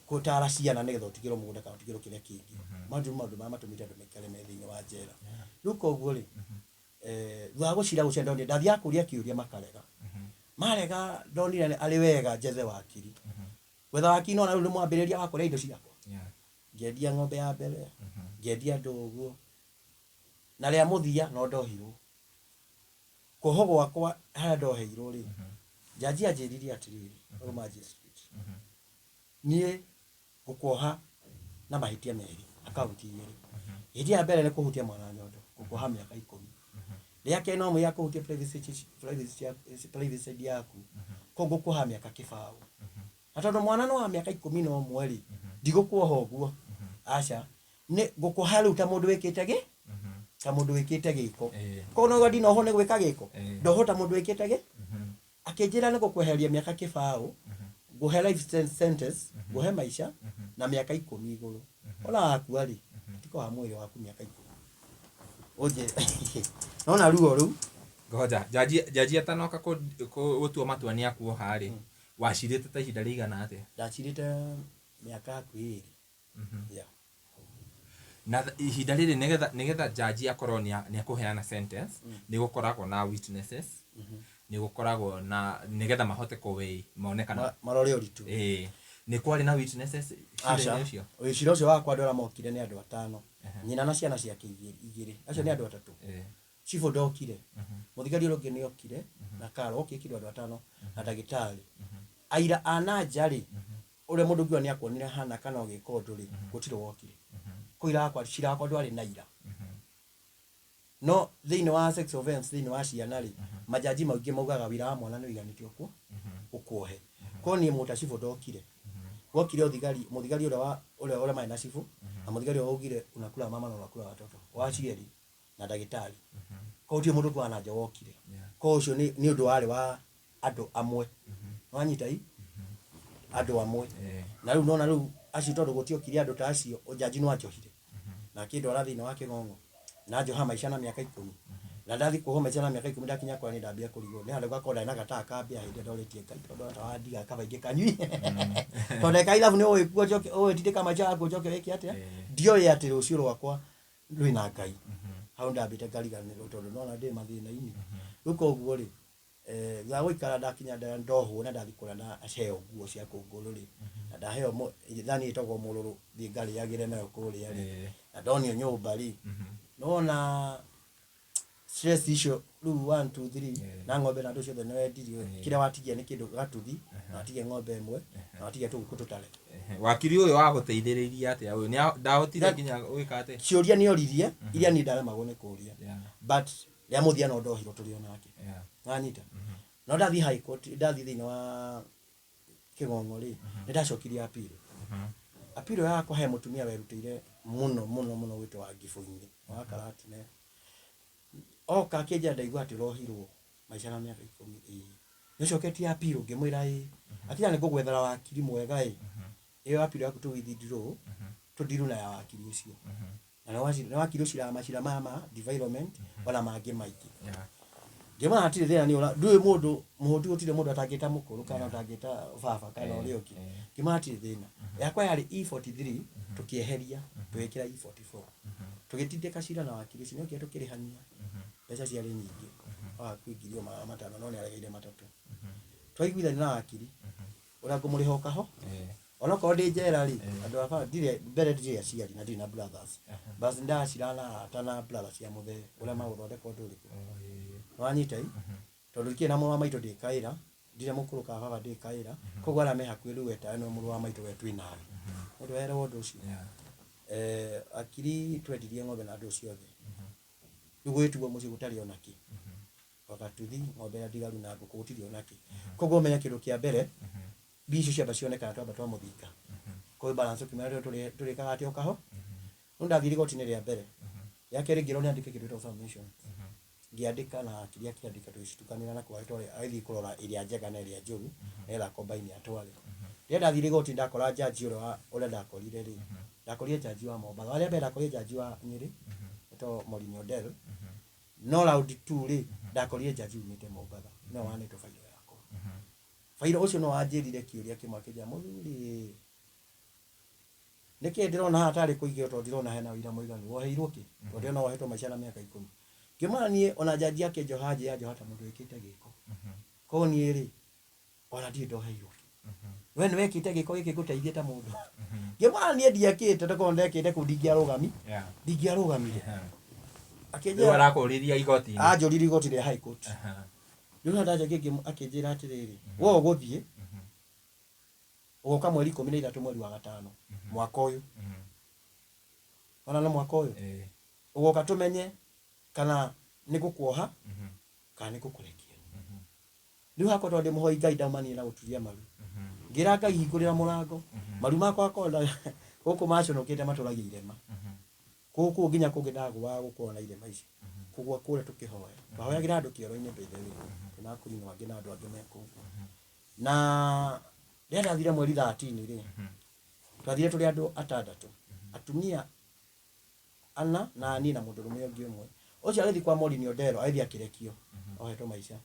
B: Gũtara ciana nĩgetha ũtigĩrwo mũgũnda kana ũtigĩrwo kĩrĩa kĩngĩ. Maũndũ maũndũ marĩa matũmĩte andũ maikare me thĩinĩ wa njera. Rĩu koguo rĩ, thutha wa gũcira gũcira ndonire ndathiaga kũria kĩũria makarega. Marega ndonire arĩ wega njethe wakiri. Gwetha wakiri nona rĩu nĩ mwambĩrĩria wa kũrĩa indo ciakwa. Ngĩendia ng'ombe ya mbere, ngĩendia ndũgũ, na rĩa mũthia no ndohirwo. Kuohwo gwakwa harĩa ndoheirwo rĩ, njanji anjĩrire atĩrĩrĩ, ũyũ magistrate, niĩ ngũkuoha na mahĩtia merĩ, akaunti igĩrĩ. Ihĩtia rĩa mbere nĩ kũhutia mwana nyondo, ngũkuoha mĩaka 10. Rĩa kerĩ no mũhaka kũhutia privacy yaku, koguo ngũkuoha mĩaka 20. Na tondũ mwana no wa mĩaka 11 rĩ, ndigũkuoha ũguo. Aca, nĩ ngũkuoha rĩu ta mũndũ wĩkĩte gĩ? Ta mũndũ wĩkĩte gĩko. Koguo no ndinohwo nĩ gwĩka gĩko. Ndohwo ta mũndũ wĩkĩte gĩ? Akĩnjĩra nĩ gũkweheria mĩaka 20, ngũhe life sentence, ngũhe maica na mĩaka 10 igũrũ. Ona wakua rĩ, tikoha mwĩrĩ waku mĩaka 10. Ũnjĩre. Nona ruo rũu.
C: Ngoja, jaji atanoka gũtua matua nĩ akuoha rĩ, wacirĩte ta ihinda rĩigana atĩa?
B: Ndacirĩte mĩaka hakuhĩ ĩrĩ. Yeah.
C: Na ihinda rĩrĩ nĩgetha jaji akorwo nĩ akũheana sentence, nĩ gũkoragwo na witnesses, nĩ gũkoragwo na nĩgetha mahote kũweigh mone kana
B: marore ũritũ.
C: Nĩ kwarĩ na witnesses cira-inĩ ũcio?
B: Cira ũcio wakwa andũ arĩa mokire nĩ andũ 5. Nyina na ciana ciake igĩrĩ. Acio nĩ andũ 3. Cibũ ndokire. Mũthigari ũrĩa ũngĩ nĩ okire na karo okire kĩndũ andũ 5 na ndagĩtarĩ. Aira a na nja rĩ, ũrĩa mũndũ ũngiuga nĩ akuonire hana kana ũgĩka ũndũ rĩ, gũtirĩ wokire. Kũira wakwa, cira wakwa ndwarĩ na ira. No thĩinĩ wa sex offense, thĩinĩ wa ciana rĩ, majaji maingĩ maugaga wĩra wa mwana nĩ ũiganĩte ũkuohe. Korwo niĩ mũta cibũ ndokire. Gwokire ũthigari, mũthigari ũrĩa wa, ũrĩa ũrĩa marĩ na cibũ, na mũthigari ũrĩa waugire unakula mama na unakula watoto. Wa cieri na ndagĩtarĩ. Koguo gũtirĩ mũndũ ũngĩ wa na nja wokire. Koguo ũcio nĩ ũndũ warĩ wa andũ amwe. Wanyita i? Andũ amwe. Na rĩu nona rĩu acio tondũ gũtiokire andũ ta acio, njanji no anjohire. Na akĩndwara thĩinĩ wa kĩng'ong'o. Na njoha maica na mĩaka 10. Na ndathi kuohwo maica na mĩaka 10 ndakinya kũrĩa nĩ ndambia kũrigwo. Nĩ handũ gakorwo ndarĩ na gataha ka mbĩa hĩndĩ ĩrĩa ndorĩtie Ngai tondũ ata wandiga kaba ingĩ kanyui. Tondũ ndagĩka ithabu nĩ ũĩ kuo njoke, ũĩ tindĩka maica yaku njoke wĩke atĩa? Ndioĩ atĩ rũciũ rwakwa rwĩna Ngai. Hau ndambĩte ngariganĩrwo tondũ nona ndĩ mathĩna-inĩ. Rĩu koguo rĩ, thutha wa gũikara ndakinya ndohwo na ndathi kũrĩa na heo nguo cia kũngũrũ rĩ, na ndaheo thani ĩtagwo mũrũrũ thiĩ ngarĩagĩre nayo kũrĩa rĩ, na ndonio nyũmba rĩ, nona stress icio rĩu 1 2 3 na ng'ombe na andũ ciothe nĩ wendirio, kĩrĩa watigia nĩ kĩndũ gatuthi, na watigia ng'ombe ĩmwe, na watigia tũgũkũ tũtare.
C: Wakiri ũyũ wagũteithĩrĩirie atĩa ũyũ? Nĩ ndahotire nginya gwĩka atĩa?
B: Ciũria nĩ oririe, iria niĩ ndaremagwo nĩ kũũria. But rĩa mũthia no ndohirwo tũrĩ o nake. Wanyita? No ndathiĩ high court, ndathiĩ thĩinĩ wa kĩng'ong'o rĩ, nĩ ndacokirie appeal. Appeal yakwa he mũtumia werutĩire mũno mũno mũno gwĩtwo wa Ngibũ-inĩ, wa Karatina. Oka akĩnjĩra ndaigua atĩ ũrohirwo maica na mĩaka 10, ĩĩ. Nĩ ũcoketie appeal, ngĩmwĩra ĩĩ. Akĩnjĩra nĩ ngũgwethera wakiri mwega ĩ. Ĩyo appeal yaku tũ withdraw, tũndiru na ya wakiri ũcio. Na nĩ wakiri ũciraga macira maya ma development ona mangĩ maingĩ. Ngĩmwĩra hatirĩ thĩna nĩ ũra, ndũĩ mũndũ mũhũtu gũtirĩ mũndũ atangĩta mũkũrũ kana atangĩta baba kana ũrĩa ũngĩ. Ngĩmwĩra hatirĩ thĩna. Yakwa yarĩ E43 tũkĩeheria tũgĩkĩra E44. Tũgĩtindĩka cira na wakiri ũcio nĩokire tũkĩrĩhania. Mbeca ciarĩ nyingĩ. Hakuhĩ ngiri o magana matano no nĩaregeire matatũ. Twaiguithania na wakiri ũrĩa ngũmũrĩha ũkaho. Onokorwo ndĩ njera rĩ, andũ a baba ndirĩ, mbere ndirĩ aciari na ndirĩ na brothers. Bas ndacira na arata na brothers cia mũthee ũrĩa magũthondeka ũndũ ũrĩkũ. Nĩwanyita i? Tondũ ndikĩrĩ na mũrũ wa maitũ ndĩkaĩra, ndirĩ mũkũrũ ka baba ndĩkaĩra, koguo arĩa me hakuhĩ rĩu wetawe nĩwe mũrũ wa maitũ we twĩ nawe. Mũndũ werwo ũndũ ũcio. Akiri twendirie ng'ombe na andũ ciothe. Rĩu gwĩtuo mũciĩ gũtarĩ ona kĩ. Gatuthi, ng'ombe ya ndigaru na ngũkũ gũtirĩ ona kĩ. Koguo ũmenye kĩndũ kĩa mbere, mbia icio ciamba cionekana twamba twamũthinga. Koguo balance ũkĩmenya tũrĩkaga atĩa ũkaho. Rĩu ndathiĩ igoti-inĩ rĩa mbere. Rĩa kerĩ ngĩrwo nĩandĩke kĩndũ gĩtagwo submission. Ngĩandĩka na akiri akĩandĩka tũgĩcitukanĩra na kwarĩ twarĩ agĩthiĩ kũrora ĩrĩa njega na ĩrĩa njũru nĩgetha combine atware. Rĩrĩa ndathiĩ igoti ndakora jaji ũrĩa ndakorire rĩ, ndakorire jaji wa Mombatha. Warĩa mbere ndakorire jaji wa Nyĩrĩ, etagwo Maureen Odell. No round 2 rĩ, ndakorire jaji umĩte Mombatha no wanĩtwo bairo yakwa. Bairo ũcio no wanjĩrire kĩũria kĩmwe, akĩnjĩra, mũthuri, nĩkĩ ndĩrona haha tarĩ kũigĩrwo, tondũ ndirona hena ũira mũiganu, woheirwo kĩ? Tondũ ndĩrona wohetwo maica na mĩaka 10. Ngĩmwĩra niĩ ona jaji akĩnjoha nje yanjoha ta mũndũ wĩkĩte gĩko, koguo niĩ rĩ, ona ndirĩ ndoheirwo kĩ. We nĩ wekĩte gĩko gĩkĩ, ngũteithie ta mũndũ. Ngĩmwĩra niĩ ndiekĩte, tondũ ndekĩte kũu ndingĩarũgami ndingĩarũgamire.
C: Rĩu
B: Akĩnjĩra
C: arakũriria igoti-inĩ.
B: Anjũririe igoti rĩa High Court. Rĩu ndacokia akĩnjĩra atĩrĩrĩ, we ũgũthiĩ ũgoka mweri 13 mweri wa gatano mwaka ũyũ, ona no mwaka ũyũ, ũgoka tũmenye kana nĩ gũkuoha kana nĩ gũkũrekia. Rĩu hakwa, tondũ ndĩ mũhoi Ngai, ndaumanire na gũturia maru, ngĩra Ngai, hingũrĩra mũrango. Maru makwa akorwo gũkũ maconokete, matũragia irema gũkũ nginya kũngĩ, ndagũaga gũkorwo na irema ici kũgwa kũrĩa. Tũkĩhoya, twahoyagĩra andũ kĩoro-inĩ, by the way, twĩna akũrinũ angĩ na andũ angĩ me kũu. Na rĩrĩa ndathire mweri 13 rĩ, twathire tũrĩ andũ atandatũ, atumia ana na niĩ na mũndũrũme ũngĩ ũmwe. Ũcio agĩthiĩ kwa Maureen Odero, agĩthiĩ akĩrekio ohetwo maica.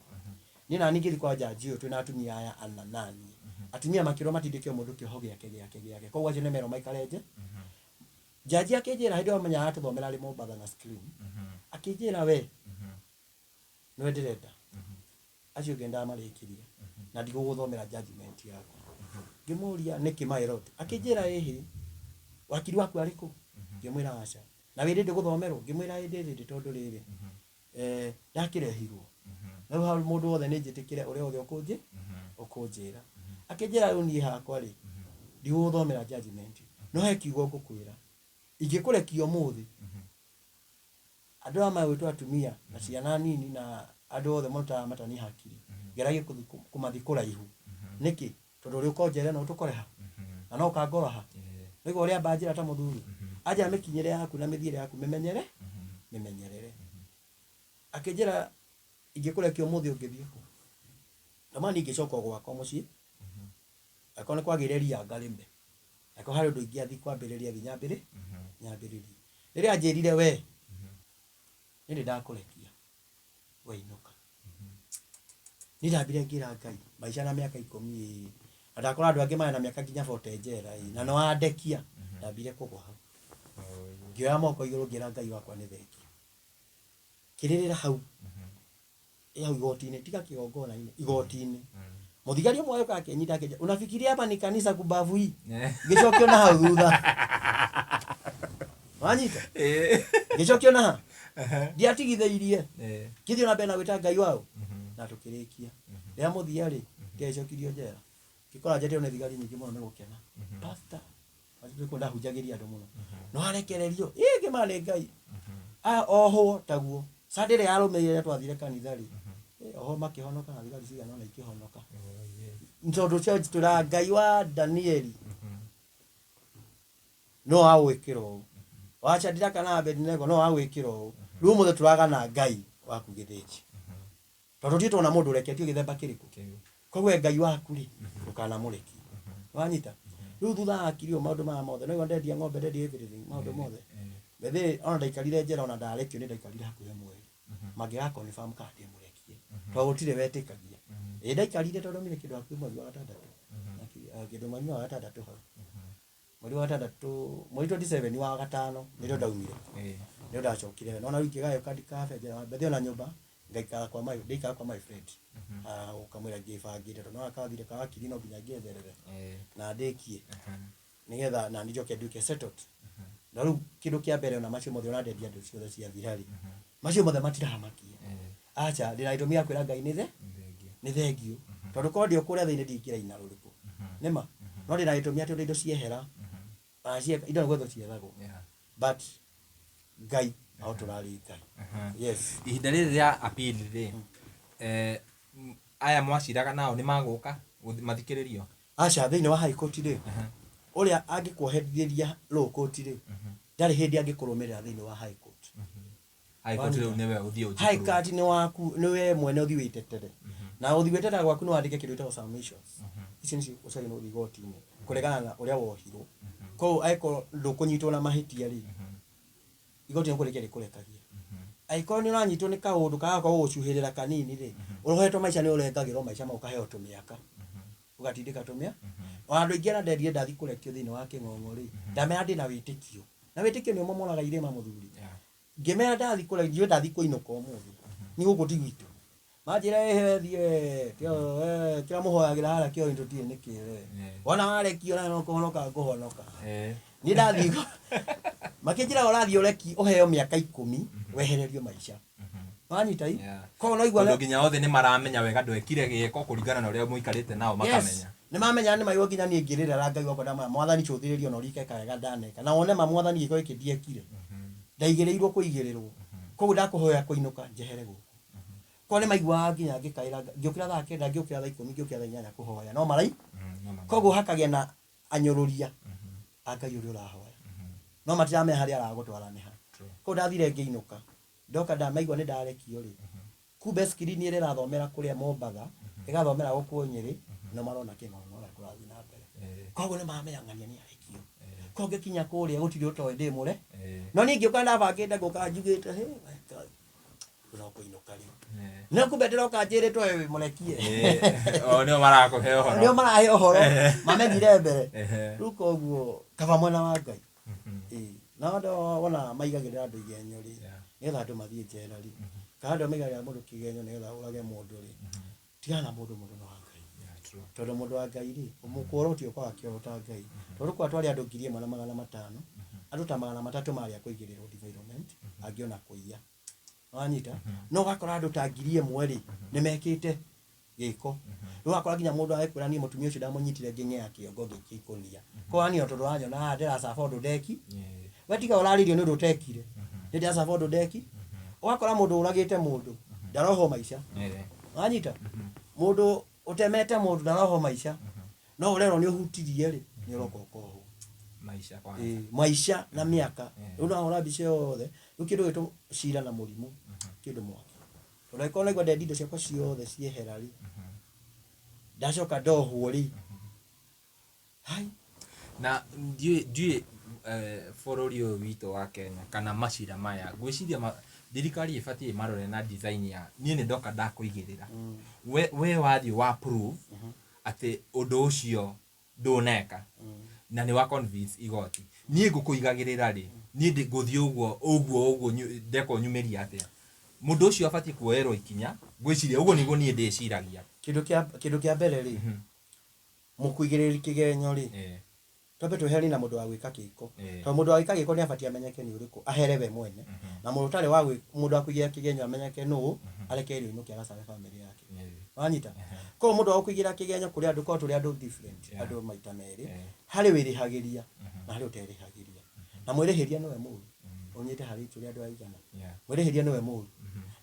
B: Niĩ na niĩ ngĩthiĩ kwa jaji ũyũ twĩna atumia aya ana na niĩ. Atumia makĩrwo matindĩke o mũndũ kĩoho gĩake gĩake gĩake, koguo acio nĩ merwo maikare nje. Jaji akĩnjĩra, hĩndĩ ĩyo menya aratũthomera arĩ Mombatha na screen, akĩnjĩra, we nĩwe ndĩrenda, acio ũngĩ ndamarĩkirie na ndigũgũthomera judgment yaku. Ngĩmũria, nĩkĩ, my lord? Akĩnjĩra, ĩhĩ, wakiri waku arĩ kũ? Ngĩmwĩra, aca. Na wĩ rĩndĩ gũthomerwo? Ngĩmwĩra, ĩ, ndĩ rĩndĩ, tondũ rĩrĩ, ndakĩrehirwo rĩu hau mũndũ wothe nĩ njĩtĩkĩre ũrĩa wothe ũkũnjĩra. Akĩnjĩra, rĩu niĩ hakwa rĩ, ndigũgũthomera judgment, no he kiugo ngũkwĩra, ingĩkũrekia ũmũthĩ, andũ aya magwĩtwo atumia na ciana nini na andũ othe marutaga matani hakiri, geragie kũmathi kũraihu. Nĩkĩ? Tondũ ũrĩ ũko njere no tũkore ha na no ũkangora ha nĩguo ũrĩa amba njĩra ta mũthuri anjĩra, mĩkinyĩre yaku na mĩthiĩre yaku mĩmenyere, mĩmenyerere. Akĩnjĩra, ingĩkũrekia ũmũthĩ, ũngĩthiĩ kũ? Ndama niĩ ingĩcoka o gwakwa mũciĩ, angĩkorwo nĩ kwagĩire ria ngarĩme, angĩkorwo harĩ ũndũ ingĩathiĩ kwambĩrĩria, thiĩ nyambĩrĩrie. Rĩrĩa anjĩrire, we nĩ ndĩ ndakũrekia, we inũka. Niĩ ndambire ngĩra Ngai, maica na mĩaka 10 ĩ, na ndakora andũ angĩ marĩ na mĩaka nginya 40 njera ĩ, na nĩ wandekia. Ndambire kũgwa hau, ngĩoya moko igũrũ, ngĩra Ngai wakwa nĩ thengiũ. Kĩrĩrĩra hau ĩ hau igoti-inĩ, tiga kĩgongona-inĩ, igoti-inĩ. Mũthigari ũmwe agĩũka akĩnyita, akĩnjĩra, unafikiria hapa ni kanisa kubavu hii? Ngĩcokio na hau thutha, wanyita, ngĩcokio na ha ndiatigithĩirie, ngĩthiĩ na mbere na gwĩta Ngai wao na tũkĩrĩkia. Rĩrĩa mũthia rĩ, ndiagĩcokirio njera, ngĩkora njetereirwo nĩ thigari nyingĩ mũno nĩ gũkena. Pastor, kũ ndahunjagĩria andũ mũno, no arekererio ĩ ngĩma nĩ Ngai. Aya ohwo taguo Sunday ĩrĩa yarũmĩrĩire, rĩrĩa twathire kanitha rĩ, oho makĩhonoka na thigari cigana ũna ikĩhonoka, tondũ twĩraga Ngai wa Danieli no agwĩkĩra ũũ, wa Shadraka na Abednego no agwĩkĩra ũũ. Rĩu ũmũthĩ tũragana Ngai waku gĩthĩnji, tondũ tũtirĩ tuona mũndũ ũreketio gĩthemba kĩrĩkũ. Koguo we Ngai waku rĩ, ndũkanamũrekie, wanyita? Rĩu thutha wa kirio maũndũ maya mothe, no ndendia ng'ombe, ndendia everything, maũndũ mothe bethĩ, ona ndaikarire njera, ona ndarekio nĩ ndaikarire hakuhĩ mweri mangĩga confirm kana ndĩmũrekie, tondũ gũtirĩ wetĩkagia. Ĩ ndaikarire tondũ mire kĩndũ hakuhĩ mweri wa gatandatũ, kĩndũ mweri wa gatandatũ hau, mweri wa gatandatũ, mweri 27 wa gatano nĩrĩo ndaumire, nĩrĩo ndacokire. Nona rĩu ingĩgagĩũka ndikabe njera mbethe, ona nyũmba ngaikara kwa my ndĩikara kwa my friend. Ah, ũkamwĩra ngĩbangĩte, tondũ no kathire ka wakiri no nginya ngĩetherere na ndĩkie nĩgetha na njoke nduĩke settled. Na rĩu kĩndũ kĩa mbere, ona macio mothe, ona ndendia indo ciothe ciathira rĩ, macio mothe matiramakia. Aca, ndĩna gĩtũmi gĩa kwĩra Ngai nĩ nĩ thengiũ, tondũ korwo ndĩ o kũrĩa thĩinĩ ndingĩra ina rũrĩkũ nĩma, no ndĩna gĩtũmi atĩ ũndũ indo ciehera, ona indo nĩ gwethwo ciethagwo, but Ngai aho tũrarĩ Ngai, yes.
C: Ihinda rĩrĩ rĩa appeal rĩ, aya mwaciraga nao nĩ magũka mathikĩrĩrio?
B: Aca, thĩinĩ wa High Court rĩ, ũrĩa angĩkuoherithĩria low court rĩ, ndarĩ hĩndĩ angĩkũrũmĩrĩra thĩinĩ wa High Court.
C: High Court rĩu nĩwe ũthiĩ
B: High
C: ũnjikũrwo.
B: Court nĩ waku, nĩ we mwene ũthiĩ wĩtetere, na ũthiĩ wĩtetera gwaku nĩ wandĩke kĩndũ gĩtagwo submissions. Icio nĩcio ũcagĩrĩirwo gũthiĩ igoti-inĩ kũregana na ũrĩa wohirwo. Koguo angĩkorwo ndũkũnyitwo na mahĩtia rĩ, igoti nĩ kũrekia rĩkũrekagia. Angĩkorwo nĩ ũranyitwo nĩ kaũndũ kagakorwo gũcuhĩrĩra kanini rĩ, ũrohetwo maica nĩ ũrengagĩrwo maica mau ũkaheo tũmĩaka, ũgatindĩka tũmĩa. Ona andũ aingĩ arĩa nderire ndathiĩ kũrekio thĩinĩ wa kĩng'ong'o rĩ, ndamera ndĩna wĩtĩkio, na wĩtĩkio nĩ ũmomoraga irĩma mũthuri. Ngĩmera ndathiĩ kũrekio, njuge ndathiĩ kũinũka ũmũthĩ, niĩ gũkũ ti gwitũ. Manjĩra ĩhe thiĩ we, kĩrĩa mũhoyagĩra harĩa kĩoinĩ tũtiũĩ nĩkĩ we. Wona warekio na no kũhonoka ngũhonoka. Niĩ ndathiĩ makĩnjĩra ũrathiĩ ũreki ũheo mĩaka 10 wehererio maica. Wanyita i? Koguo no igua
C: Tondũ nginya othe nĩ maramenya wega ndwekire gĩko kũringana na ũrĩa mũikarĩte nao makamenya.
B: Yes. Nĩ mamenya nĩ maigua nginya niĩ ngĩrĩra Ngai wakwa ndamwĩra mwathani cũthĩrĩria ona ũrike wega ndaneka. Na wone ma mwathani gĩko gĩkĩ ndiekire. Ndaigĩrĩirwo kũigĩrĩrwo. Koguo ndakũhoya kũinũka njehere gũkũ. Koguo nĩ maiguaga nginya ngĩkaĩra ngĩũkĩra thaa 9 ngĩũkĩra thaa 10 ngĩũkĩra thaa 8 kũhoya no marai. Koguo hakagĩa na anyũrũria a Ngai ũrĩa ũrahoya. No matiramenya harĩa aragũtwara nĩ ha. Koguo ndathire ngĩinũka. Ndoka ndamaigua nĩ ndarekio rĩ, kumbe screen ĩrĩa ĩrathomera kũrĩa Mombatha ĩgathomera gũkũ Nyĩrĩ no marona kĩng'ong'o ũrĩa kũrathiĩ na mbere. Koguo nĩ mamenya ng'ania nĩ arekio. Koguo ngĩkinya kũrĩa gũtirĩ ũtoĩ ndĩ mũre. No niĩ ngĩũka ndabangĩte ngũka njugĩte hĩ no kũinũka rĩu. No kumbe ndĩroka njĩrĩtwo wĩ mũrekie.
C: O nĩo marakũhe ũhoro.
B: Nĩo marahe ũhoro. Mamenyire mbere. Rĩu koguo kaba mwena wa Ngai. Na andũ wona maigagĩrĩra andũ igenyo rĩ, nĩgetha andũ mathiĩ njera rĩ, kana andũ maigagĩrĩra mũndũ kĩgenyo nĩgetha ũrage mũndũ rĩ, tigana na mũndũ, mũndũ nĩ wa Ngai. Tondũ mũndũ wa Ngai rĩ, mũkworo ti ũkaga kĩoro ta Ngai. Tondũ kwa twarĩ andũ 1,500, andũ ta 300 marĩ a kũigĩrĩrwo defilement, angĩ ona kũiya. Wanyita? No ũgakora andũ ta 1,000 rĩ, nĩ mekĩte gĩko. Rĩu ũgakora nginya mũndũ agĩkwĩra niĩ mũtumia ũcio ndamũnyitire ngĩng'ea kĩongo ngĩikia ikũnia. Koguo niĩ tondũ wanyona haha ndĩracaba ũndũ ndeki. We tiga ũrarĩrio nĩ ũndũ ũtekire. Nĩ ndĩracaba ũndũ ndeki. Ũgakora mũndũ ũragĩte mũndũ ndarohwo maica. Wanyita? Mũndũ ũtemete mũndũ ndarohwo maica. No ũrerwo nĩ ũhutirie rĩ, nĩ ũroka ũkohwo.
C: Maica kwanza.
B: Maica na mĩaka. Rĩu no hũra mbica yothe. Rĩu kĩndũ gĩtũ cira na mũrimũ, kĩndũ mwaki. Tondũ angĩkorwo naigua ndendi indo ciakwa ciothe ciehera rĩ, ndacoka ndohwo rĩ, hai.
C: Na ndiũĩ bũrũri ũyũ witũ wa Kenya kana macira maya, ngwĩciria thirikari ĩbatiĩ ĩmarore na design ya niĩ nĩ ndoka ndakũigĩrĩra. We wathiĩ wa prove atĩ ũndũ ũcio ndũneka na nĩ wa convince igoti. Niĩ ngũkũigagĩrĩra rĩ, niĩ ngũthiĩ ũguo ũguo ũguo ndekwo nyumĩrie atĩa. Mũndũ ũcio abatiĩ kuoerwo ikinya, ngwĩciria ũguo nĩguo niĩ ndĩciragia.
B: Kĩndũ kĩa mbere rĩ, mũkũigĩrĩri kĩgenyo rĩ, twambe tweheranie na mũndũ wa gwĩka gĩko. Tondũ mũndũ wa gwĩka gĩko nĩ abatiĩ amenyeke nĩ ũrĩkũ, ahere we mwene. Na mũndũ ũtarĩ wa mũndũ wa kũigĩrĩra kĩgenyo amenyeke nũ, arekererio ainũke agacabe bamĩrĩ yake. Wanyita? Koguo mũndũ wa gũkũigĩrĩra kĩgenyo kũrĩ andũ, korwo tũrĩ andũ different, andũ maita merĩ, harĩ wĩrĩhagĩria na harĩ ũterĩhagĩria. Na mwĩrĩhĩria nĩwe mũru. Ũnyite harĩ tũrĩ andũ aigana. Mwĩrĩhĩria nĩwe mũru.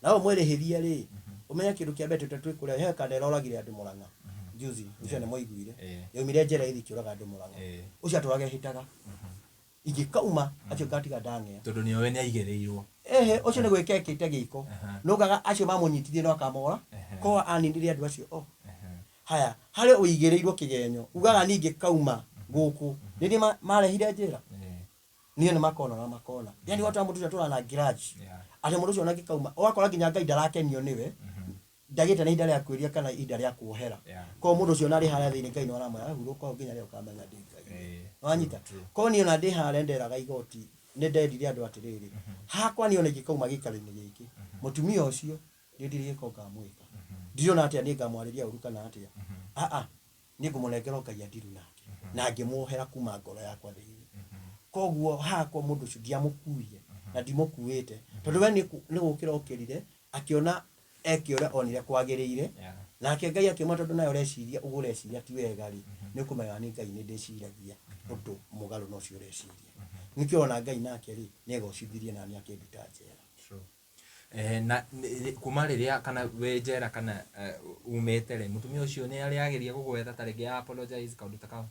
B: Na ũyũ mwĩrĩhĩria rĩ, ũmenye kĩndũ kĩa mbere twĩ kũrĩa, he kanda ĩroragire andũ Mũrang'a juzi, ũcio nĩ mwaiguire. Yaumire njera ĩthiĩ ĩkĩũraga andũ Mũrang'a. Ũcio atũraga ehĩtaga. Ingĩkauma, acio ngatiga ndang'ea.
C: Tondũ nĩoĩ nĩ aigĩrĩirwo.
B: Ehe, ũcio nĩ gwĩka ekĩte gĩko. Nũgaga acio mamũnyitithie no akamora. Koguo aninire andũ acio o. Haya, harĩ ũigĩrĩirwo kĩgenyo, ugaga niĩ ingĩkauma gũkũ, nĩ niĩ marehire njĩra. Niĩ nĩ makona na makona. Yani watu mũndũ ũcio atũraga na grudge. Atĩ mũndũ ũcio ona angĩkauma, ũgakora nginya Ngai ndarakenio nĩwe. Ndagĩte na ihinda rĩa kwĩria kana ihinda rĩa kuohera. Koguo mũndũ ũcio ona arĩ harĩa thĩinĩ Ngai no aramwĩra hurũka o nginya rĩrĩa ũkamenya ndĩ Ngai. Wanyita? Koguo niĩ ona ndĩ harĩa nderaga igoti, nĩ ndendire andũ atĩrĩrĩ, hakwa niĩ ona ingĩkauma gĩikaro-inĩ gĩkĩ, mũtumia ũcio niĩ ndirĩ gĩko ngamwĩka. Ndirona atĩa niĩ ngamwarĩria ũru kana atĩa. Aa, niĩ ngũmũnengera Ngai andiru nake na ngĩmuohera kuma ngoro yakwa thĩinĩ. Koguo hakwa mũndũ ũcio ndiamũkuire na ndimũkuĩte tondũ we nĩ gũkĩra okĩrire akĩona eke ũrĩa onire kwagĩrĩire, nake Ngai akĩmwĩra tondũ nawe ũreciria ũguo ũreciria ti wega rĩ, nĩ ũkũmenya nĩ Ngai nĩ ndĩciragia ũndũ mũgarũ na ũcio ũreciria. Nĩkĩo ũrona Ngai nake rĩ, nĩ egocithirie na niĩ akĩnduta njera.
C: Na kuma rĩrĩa kana wĩ njera kana umĩte rĩ, mũtumia ũcio nĩ arĩ ageria gũgwetha ta rĩngĩ apologize kaũndũ ta kau?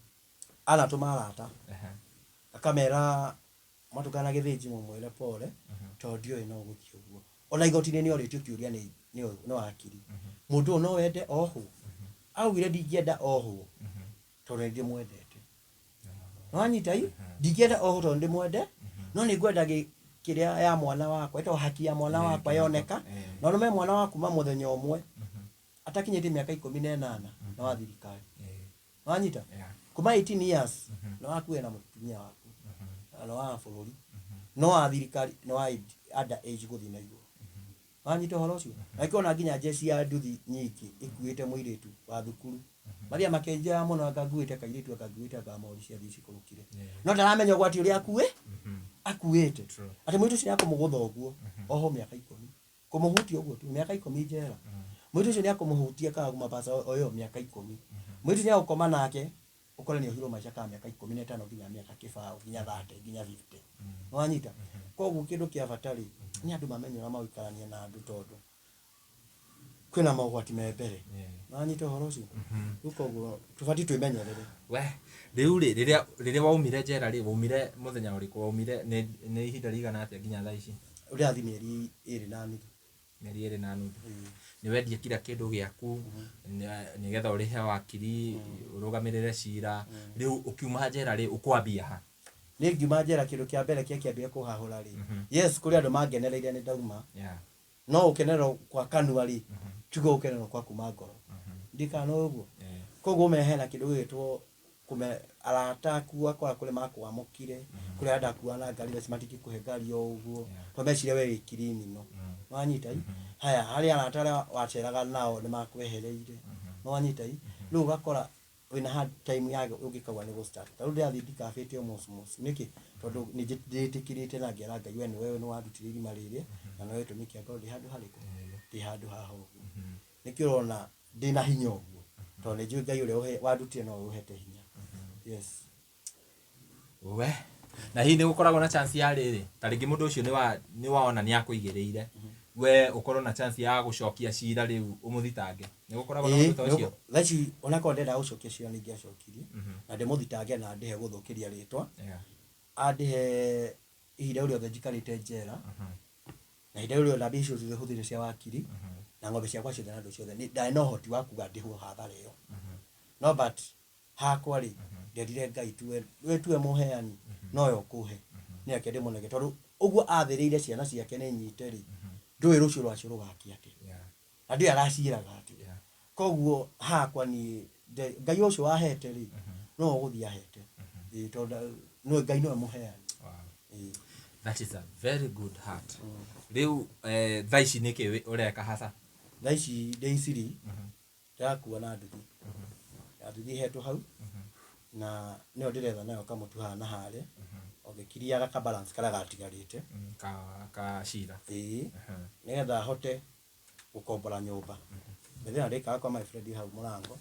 B: Anatũma arata akamera matũkana gĩthĩnji mũmwĩre pole tondũ ndiũĩ no gũthiĩ ũguo. Ona igoti-inĩ nĩ orĩtio kĩũria nĩ wakiri, mũndũ ũyũ no wende ohwo? Augire ndingĩenda ohwo tondũ nĩ ndĩmwendete. Nĩwanyita i? Ndingĩenda ohwo tondũ nĩ ndĩmwende, no nĩ ngwenda kĩrĩa ya mwana wakwa ĩtagwo haki ya mwana wakwa yoneka. Na ũrũme mwana waku ma mũthenya ũmwe atakinyĩtie mĩaka 18 na wa thirikari. Wanyita?
C: Yeah.
B: Kuma 18 years na waku wena mũtumia waku na wa bũrũri no wa thirikari no wa under age gũthiĩ na igũrũ. Wanyita ũhoro ũcio? Na ĩkĩona nginya njeci ya nduthi nyingĩ ĩkuĩte mũirĩtu wa thukuru mathiaga makĩnjĩra mũno, anga nguĩte kairĩtu, anga nguĩte, anga mori ciathiĩ cikũrũkire. No ndaramenya ũgwati ũrĩa akuĩte.
C: True.
B: Atĩ mũirĩtu ũcio nĩakũmũgũtha ũguo oho mĩaka 10, kũmũhutia ũguo tu mĩaka 10 njera. Mũirĩtu ũcio nĩakũmũhutia kana kũmabasa o ĩyo mĩaka 10. Mũirĩtu ũcio nĩagũkoma nake ũkore nĩohirwo maica ka mĩaka 15 nginya mĩaka 20 nginya 30 nginya 50. Nĩwanyita? Koguo kĩndũ kĩa bata rĩ, nĩ andũ mamenye ũrĩa magũikarania na andũ tondũ kwĩna mogwati me mbere. Nĩwanyita ũhoro ũcio? Rĩu koguo tũbatiĩ twĩmenyerere.
C: We rĩu rĩ, rĩrĩa waumire njera rĩ, waumire mũthenya ũrĩkũ? Waumire nĩ ihinda rĩigana atĩa nginya thaa ici?
B: Ũrĩrathiĩ mĩeri 2.5.
C: Mĩeri 2.5. Nĩ wendia kila kĩndũ gĩaku nĩgetha ũrĩhe wakiri ũrũgamĩrĩre cira. Rĩu ũkiuma njera rĩ, ũkwambia ha?
B: Niĩ ngiuma njera kĩndũ kĩa mbere kĩrĩa kĩambire kũhahũra rĩ, yes, kũrĩ andũ mangenereire nĩ ndauma. No gũkenererwo kwa kanua rĩ, tiguo gũkenererwo kwa kuma ngoro. Ndikana no ũguo. Koguo ũmenye hena kĩndũ gĩgwĩtwo kũme arata aku akora kũrĩa makwamũkire, kũrĩa ndakuaga na ngari, thaa matingĩkũhe ngari o ũguo. Tondũ meciria we wĩ criminal. Nĩwanyita i? Haya, harĩ arata arĩa waceraga nao nĩ makwehereire. Nĩwanyita i? Rĩu ũgakora wĩna hard time ya ũngĩkauga nĩ gũ start. Ta rĩu ndĩrathiĩ ndikabĩte o moci moci. Nĩkĩ? Tondũ nĩ ndĩtĩkĩrĩte na ngera Ngai we nĩwe wandutire irima rĩrĩ na nĩwe gĩtũmi kĩa ngorwo ndĩ handũ harĩkũ? Ndĩ handũ haha ũguo. Nĩkĩo ũrona ndĩna hinya ũguo. Tondũ nĩ njũĩ Ngai ũrĩa wandutire nowe ũhete hinya. Yes.
C: We na hihi nĩ gũkoragwo na chance ya rĩrĩ, ta rĩngĩ mũndũ ũcio nĩ waona nĩ akũigĩrĩire, we ũkorwo na chance ya gũcokia cira rĩu ũmũthitange? Nĩ gũkoragwo na ũndũ ta ũcio?
B: Thaa ici onakorwo ndendaga gũcokia cira nĩ ingĩacokirie na ndĩmũthitange na ndĩhe gũthũkĩria rĩtwa, andĩhe ihinda rĩu rĩothe njikarĩte njera na ihinda rĩu rĩothe mbia icio ciothe hũthĩrire cia wakiri na ng'ombe ciakwa ciothe na andũ ciothe, ndarĩ na ũhoti wa kuga ndĩhwo hathara ĩyo. No but hakwa rĩ, nderire Ngai tuwe we tuwe mũheani nowe ũkũhe, nĩ reke ndĩmũnenge tondũ ũguo athĩrĩire ciana ciake nĩ nyite rĩ, ndũĩ rũciũ rwacio rũgakia atĩa. Na ndũĩ araciĩraga atĩa. Koguo hakwa niĩ Ngai ũcio wahete rĩ, nowe ũgũthiĩ ahete. Ĩĩ, tondũ nĩwe Ngai nĩwe mũheani. Ĩĩ.
C: That is a very good heart. Rĩu thaa ici nĩkĩ ũreka hasa?
B: Thaa ici ndĩ Isiri, ndĩrakua na nduthi. Na nduthi ĩhetwo hau, na nĩyo ndĩretha nayo kamũtu haha na harĩa, o ngĩkiriaga ka balance karĩa gatigarĩte.
C: Ka cira.
B: Ĩĩ, nĩgetha hote gũkombora nyũmba. Mbere ĩyo ndĩkaga kwa my friend hau mũrango,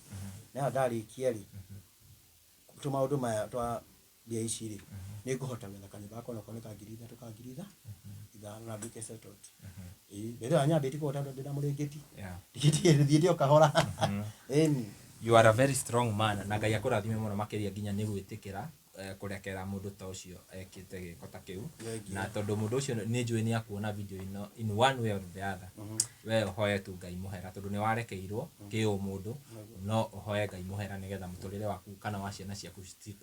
B: nĩgetha ndarĩkia rĩ, tũmaũndũ maya twa mbia ici rĩ, nĩ ngũhota gwetha kanyũmba gakwa onokorwo nĩ ka 3000 ka 5000 na nduĩke settled. Ĩĩ, mbere ĩyo nyambĩtie kũhota tondũ ndĩna mũrĩngĩti. Ndigĩtie thiĩte o kahora. Ĩni.
C: You are a very strong man na Ngai akũrathime mũno makĩria nginya nĩ gwĩtĩkĩra kũrekera mũndũ ta ũcio ekĩte gĩko ta kĩu. Na tondũ mũndũ ũcio nĩ njũĩ nĩ akuona video ĩno in one way or the other, we ũhoe tu Ngai mũhera tondũ nĩ warekeirwo kĩũmũndũ, no ũhoe Ngai mũhera nĩgetha mũtũrĩre waku kana wa ciana ciaku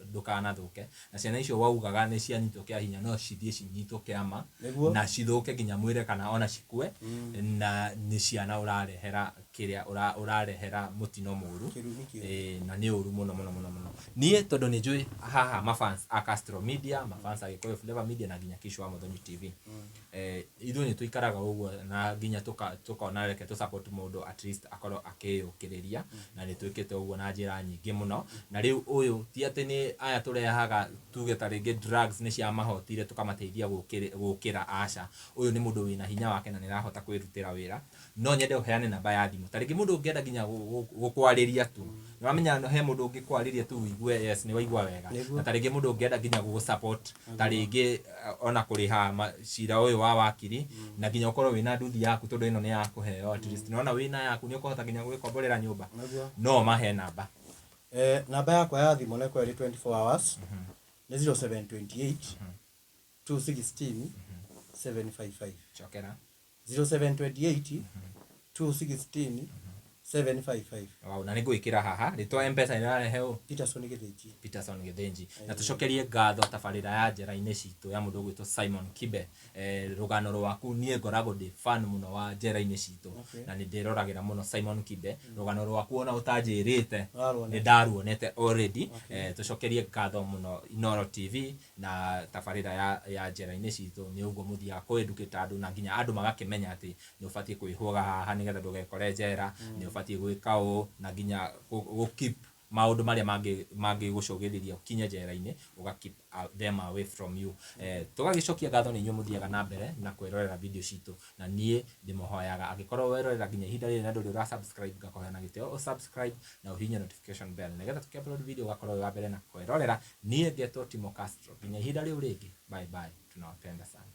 C: ndũkanathũke. Na ciana icio waugaga nĩ cianyitwo kĩa hinya, no cithiĩ cinyitwo kĩa ma na cithũke nginya mwĩre kana ona cikue, na nĩ ciana ũrarehera kĩrĩa ũrarehera mũtino mũru.
B: Kĩrumi kĩũru.
C: Na nĩ ũru mũno mũno mũno mũno. Niĩ tondũ nĩ njũĩ haha mafans a Castro Media, mafans a Gĩkũyũ Flavor Media na nginya Kish wa Muthoni TV. Ithuĩ nĩ tũikaraga ũguo na nginya tũkona reke tũ support mũndũ at least akorwo akĩyũkĩrĩria, na nĩ twĩkĩte ũguo na njĩra nyingĩ mũno. Na rĩu ũyũ ti atĩ nĩ aya tũrehaga tuge ta rĩngĩ drugs nĩ ciamahotire tũkamateithia gũkĩra, aca. Ũyũ nĩ mũndũ wĩna hinya wake na nĩ arahota kwĩrutĩra wĩra. No nyende ũheane namba ya thimũ. Ta rĩngĩ mũndũ ũngĩenda nginya gũkwarĩria tu. Nĩwamenya he mũndũ ũngĩkwarĩria tu ũigue yes nĩ waigua wega. Na ta rĩngĩ mũndũ ũngĩenda nginya gũgũ support ta rĩngĩ ona kũrĩha cira ũyũ wa wakiri, na nginya ũkorwo wĩna nduthi yaku tondũ ĩno nĩ ya kũheo at least. Nĩwona wĩna yaku nĩ ũkũhota nginya gwĩkomborera nyũmba. No mahe namba.
B: Namba yakwa ya thimũ nĩ ĩkoragwo ĩrĩ 24 hours. Nĩ 0728 216 755.
C: Cokera.
B: 0728 216 755.
C: Wow, na nĩ ngwĩkĩra haha rĩtwa Mpesa nĩrarehe ũ?
B: Peterson Gĩthĩnji.
C: Peterson Gĩthĩnji. Na tũcokerie ngatho tabarĩra ya njera-inĩ citũ ya mũndũ ũgwĩtwo Simon Kibe. Rũgano rwaku niĩ ngoragwo ndĩ fan mũno wa njera-inĩ citũ. Na nĩ ndĩroragĩra mũno Simon Kibe. Rũgano rwaku ona ũtanjĩrĩte
B: Nĩwaruonete.
C: nĩ ndaruonete already. Tũcokerie ngatho mũno Inooro TV na tabarĩra ya njera-inĩ citũ. Nĩ ũguo mũthiaga kũ educate andũ na nginya andũ magakĩmenya atĩ nĩ ũbatiĩ kwĩhũga haha nĩgetha ndũgekore njera, nĩ ũbatiĩ gwĩka ũũ na nginya gũ keep maũndũ marĩa mangĩgũcũgĩrĩria ũkinye njera-inĩ, ũga keep them away from you. Tũgagĩcokia ngatho nĩ inyuĩ mũthiaga na mbere na kwĩrorera video citũ, na niĩ ndĩmũhoyaga angĩkorwo werorera nginya ihinda rĩrĩ na ndũrĩ ũra subscribe, ngakũhoya na gĩtĩo ũ subscribe na ũhihinye notification bell nĩgetha tũkĩ upload video ũgakorwo wĩ wa mbere na kwĩrorera. Niĩ ngetwo Timo Castro, nginya ihinda rĩu rĩngĩ, bye bye, tunawapenda sana.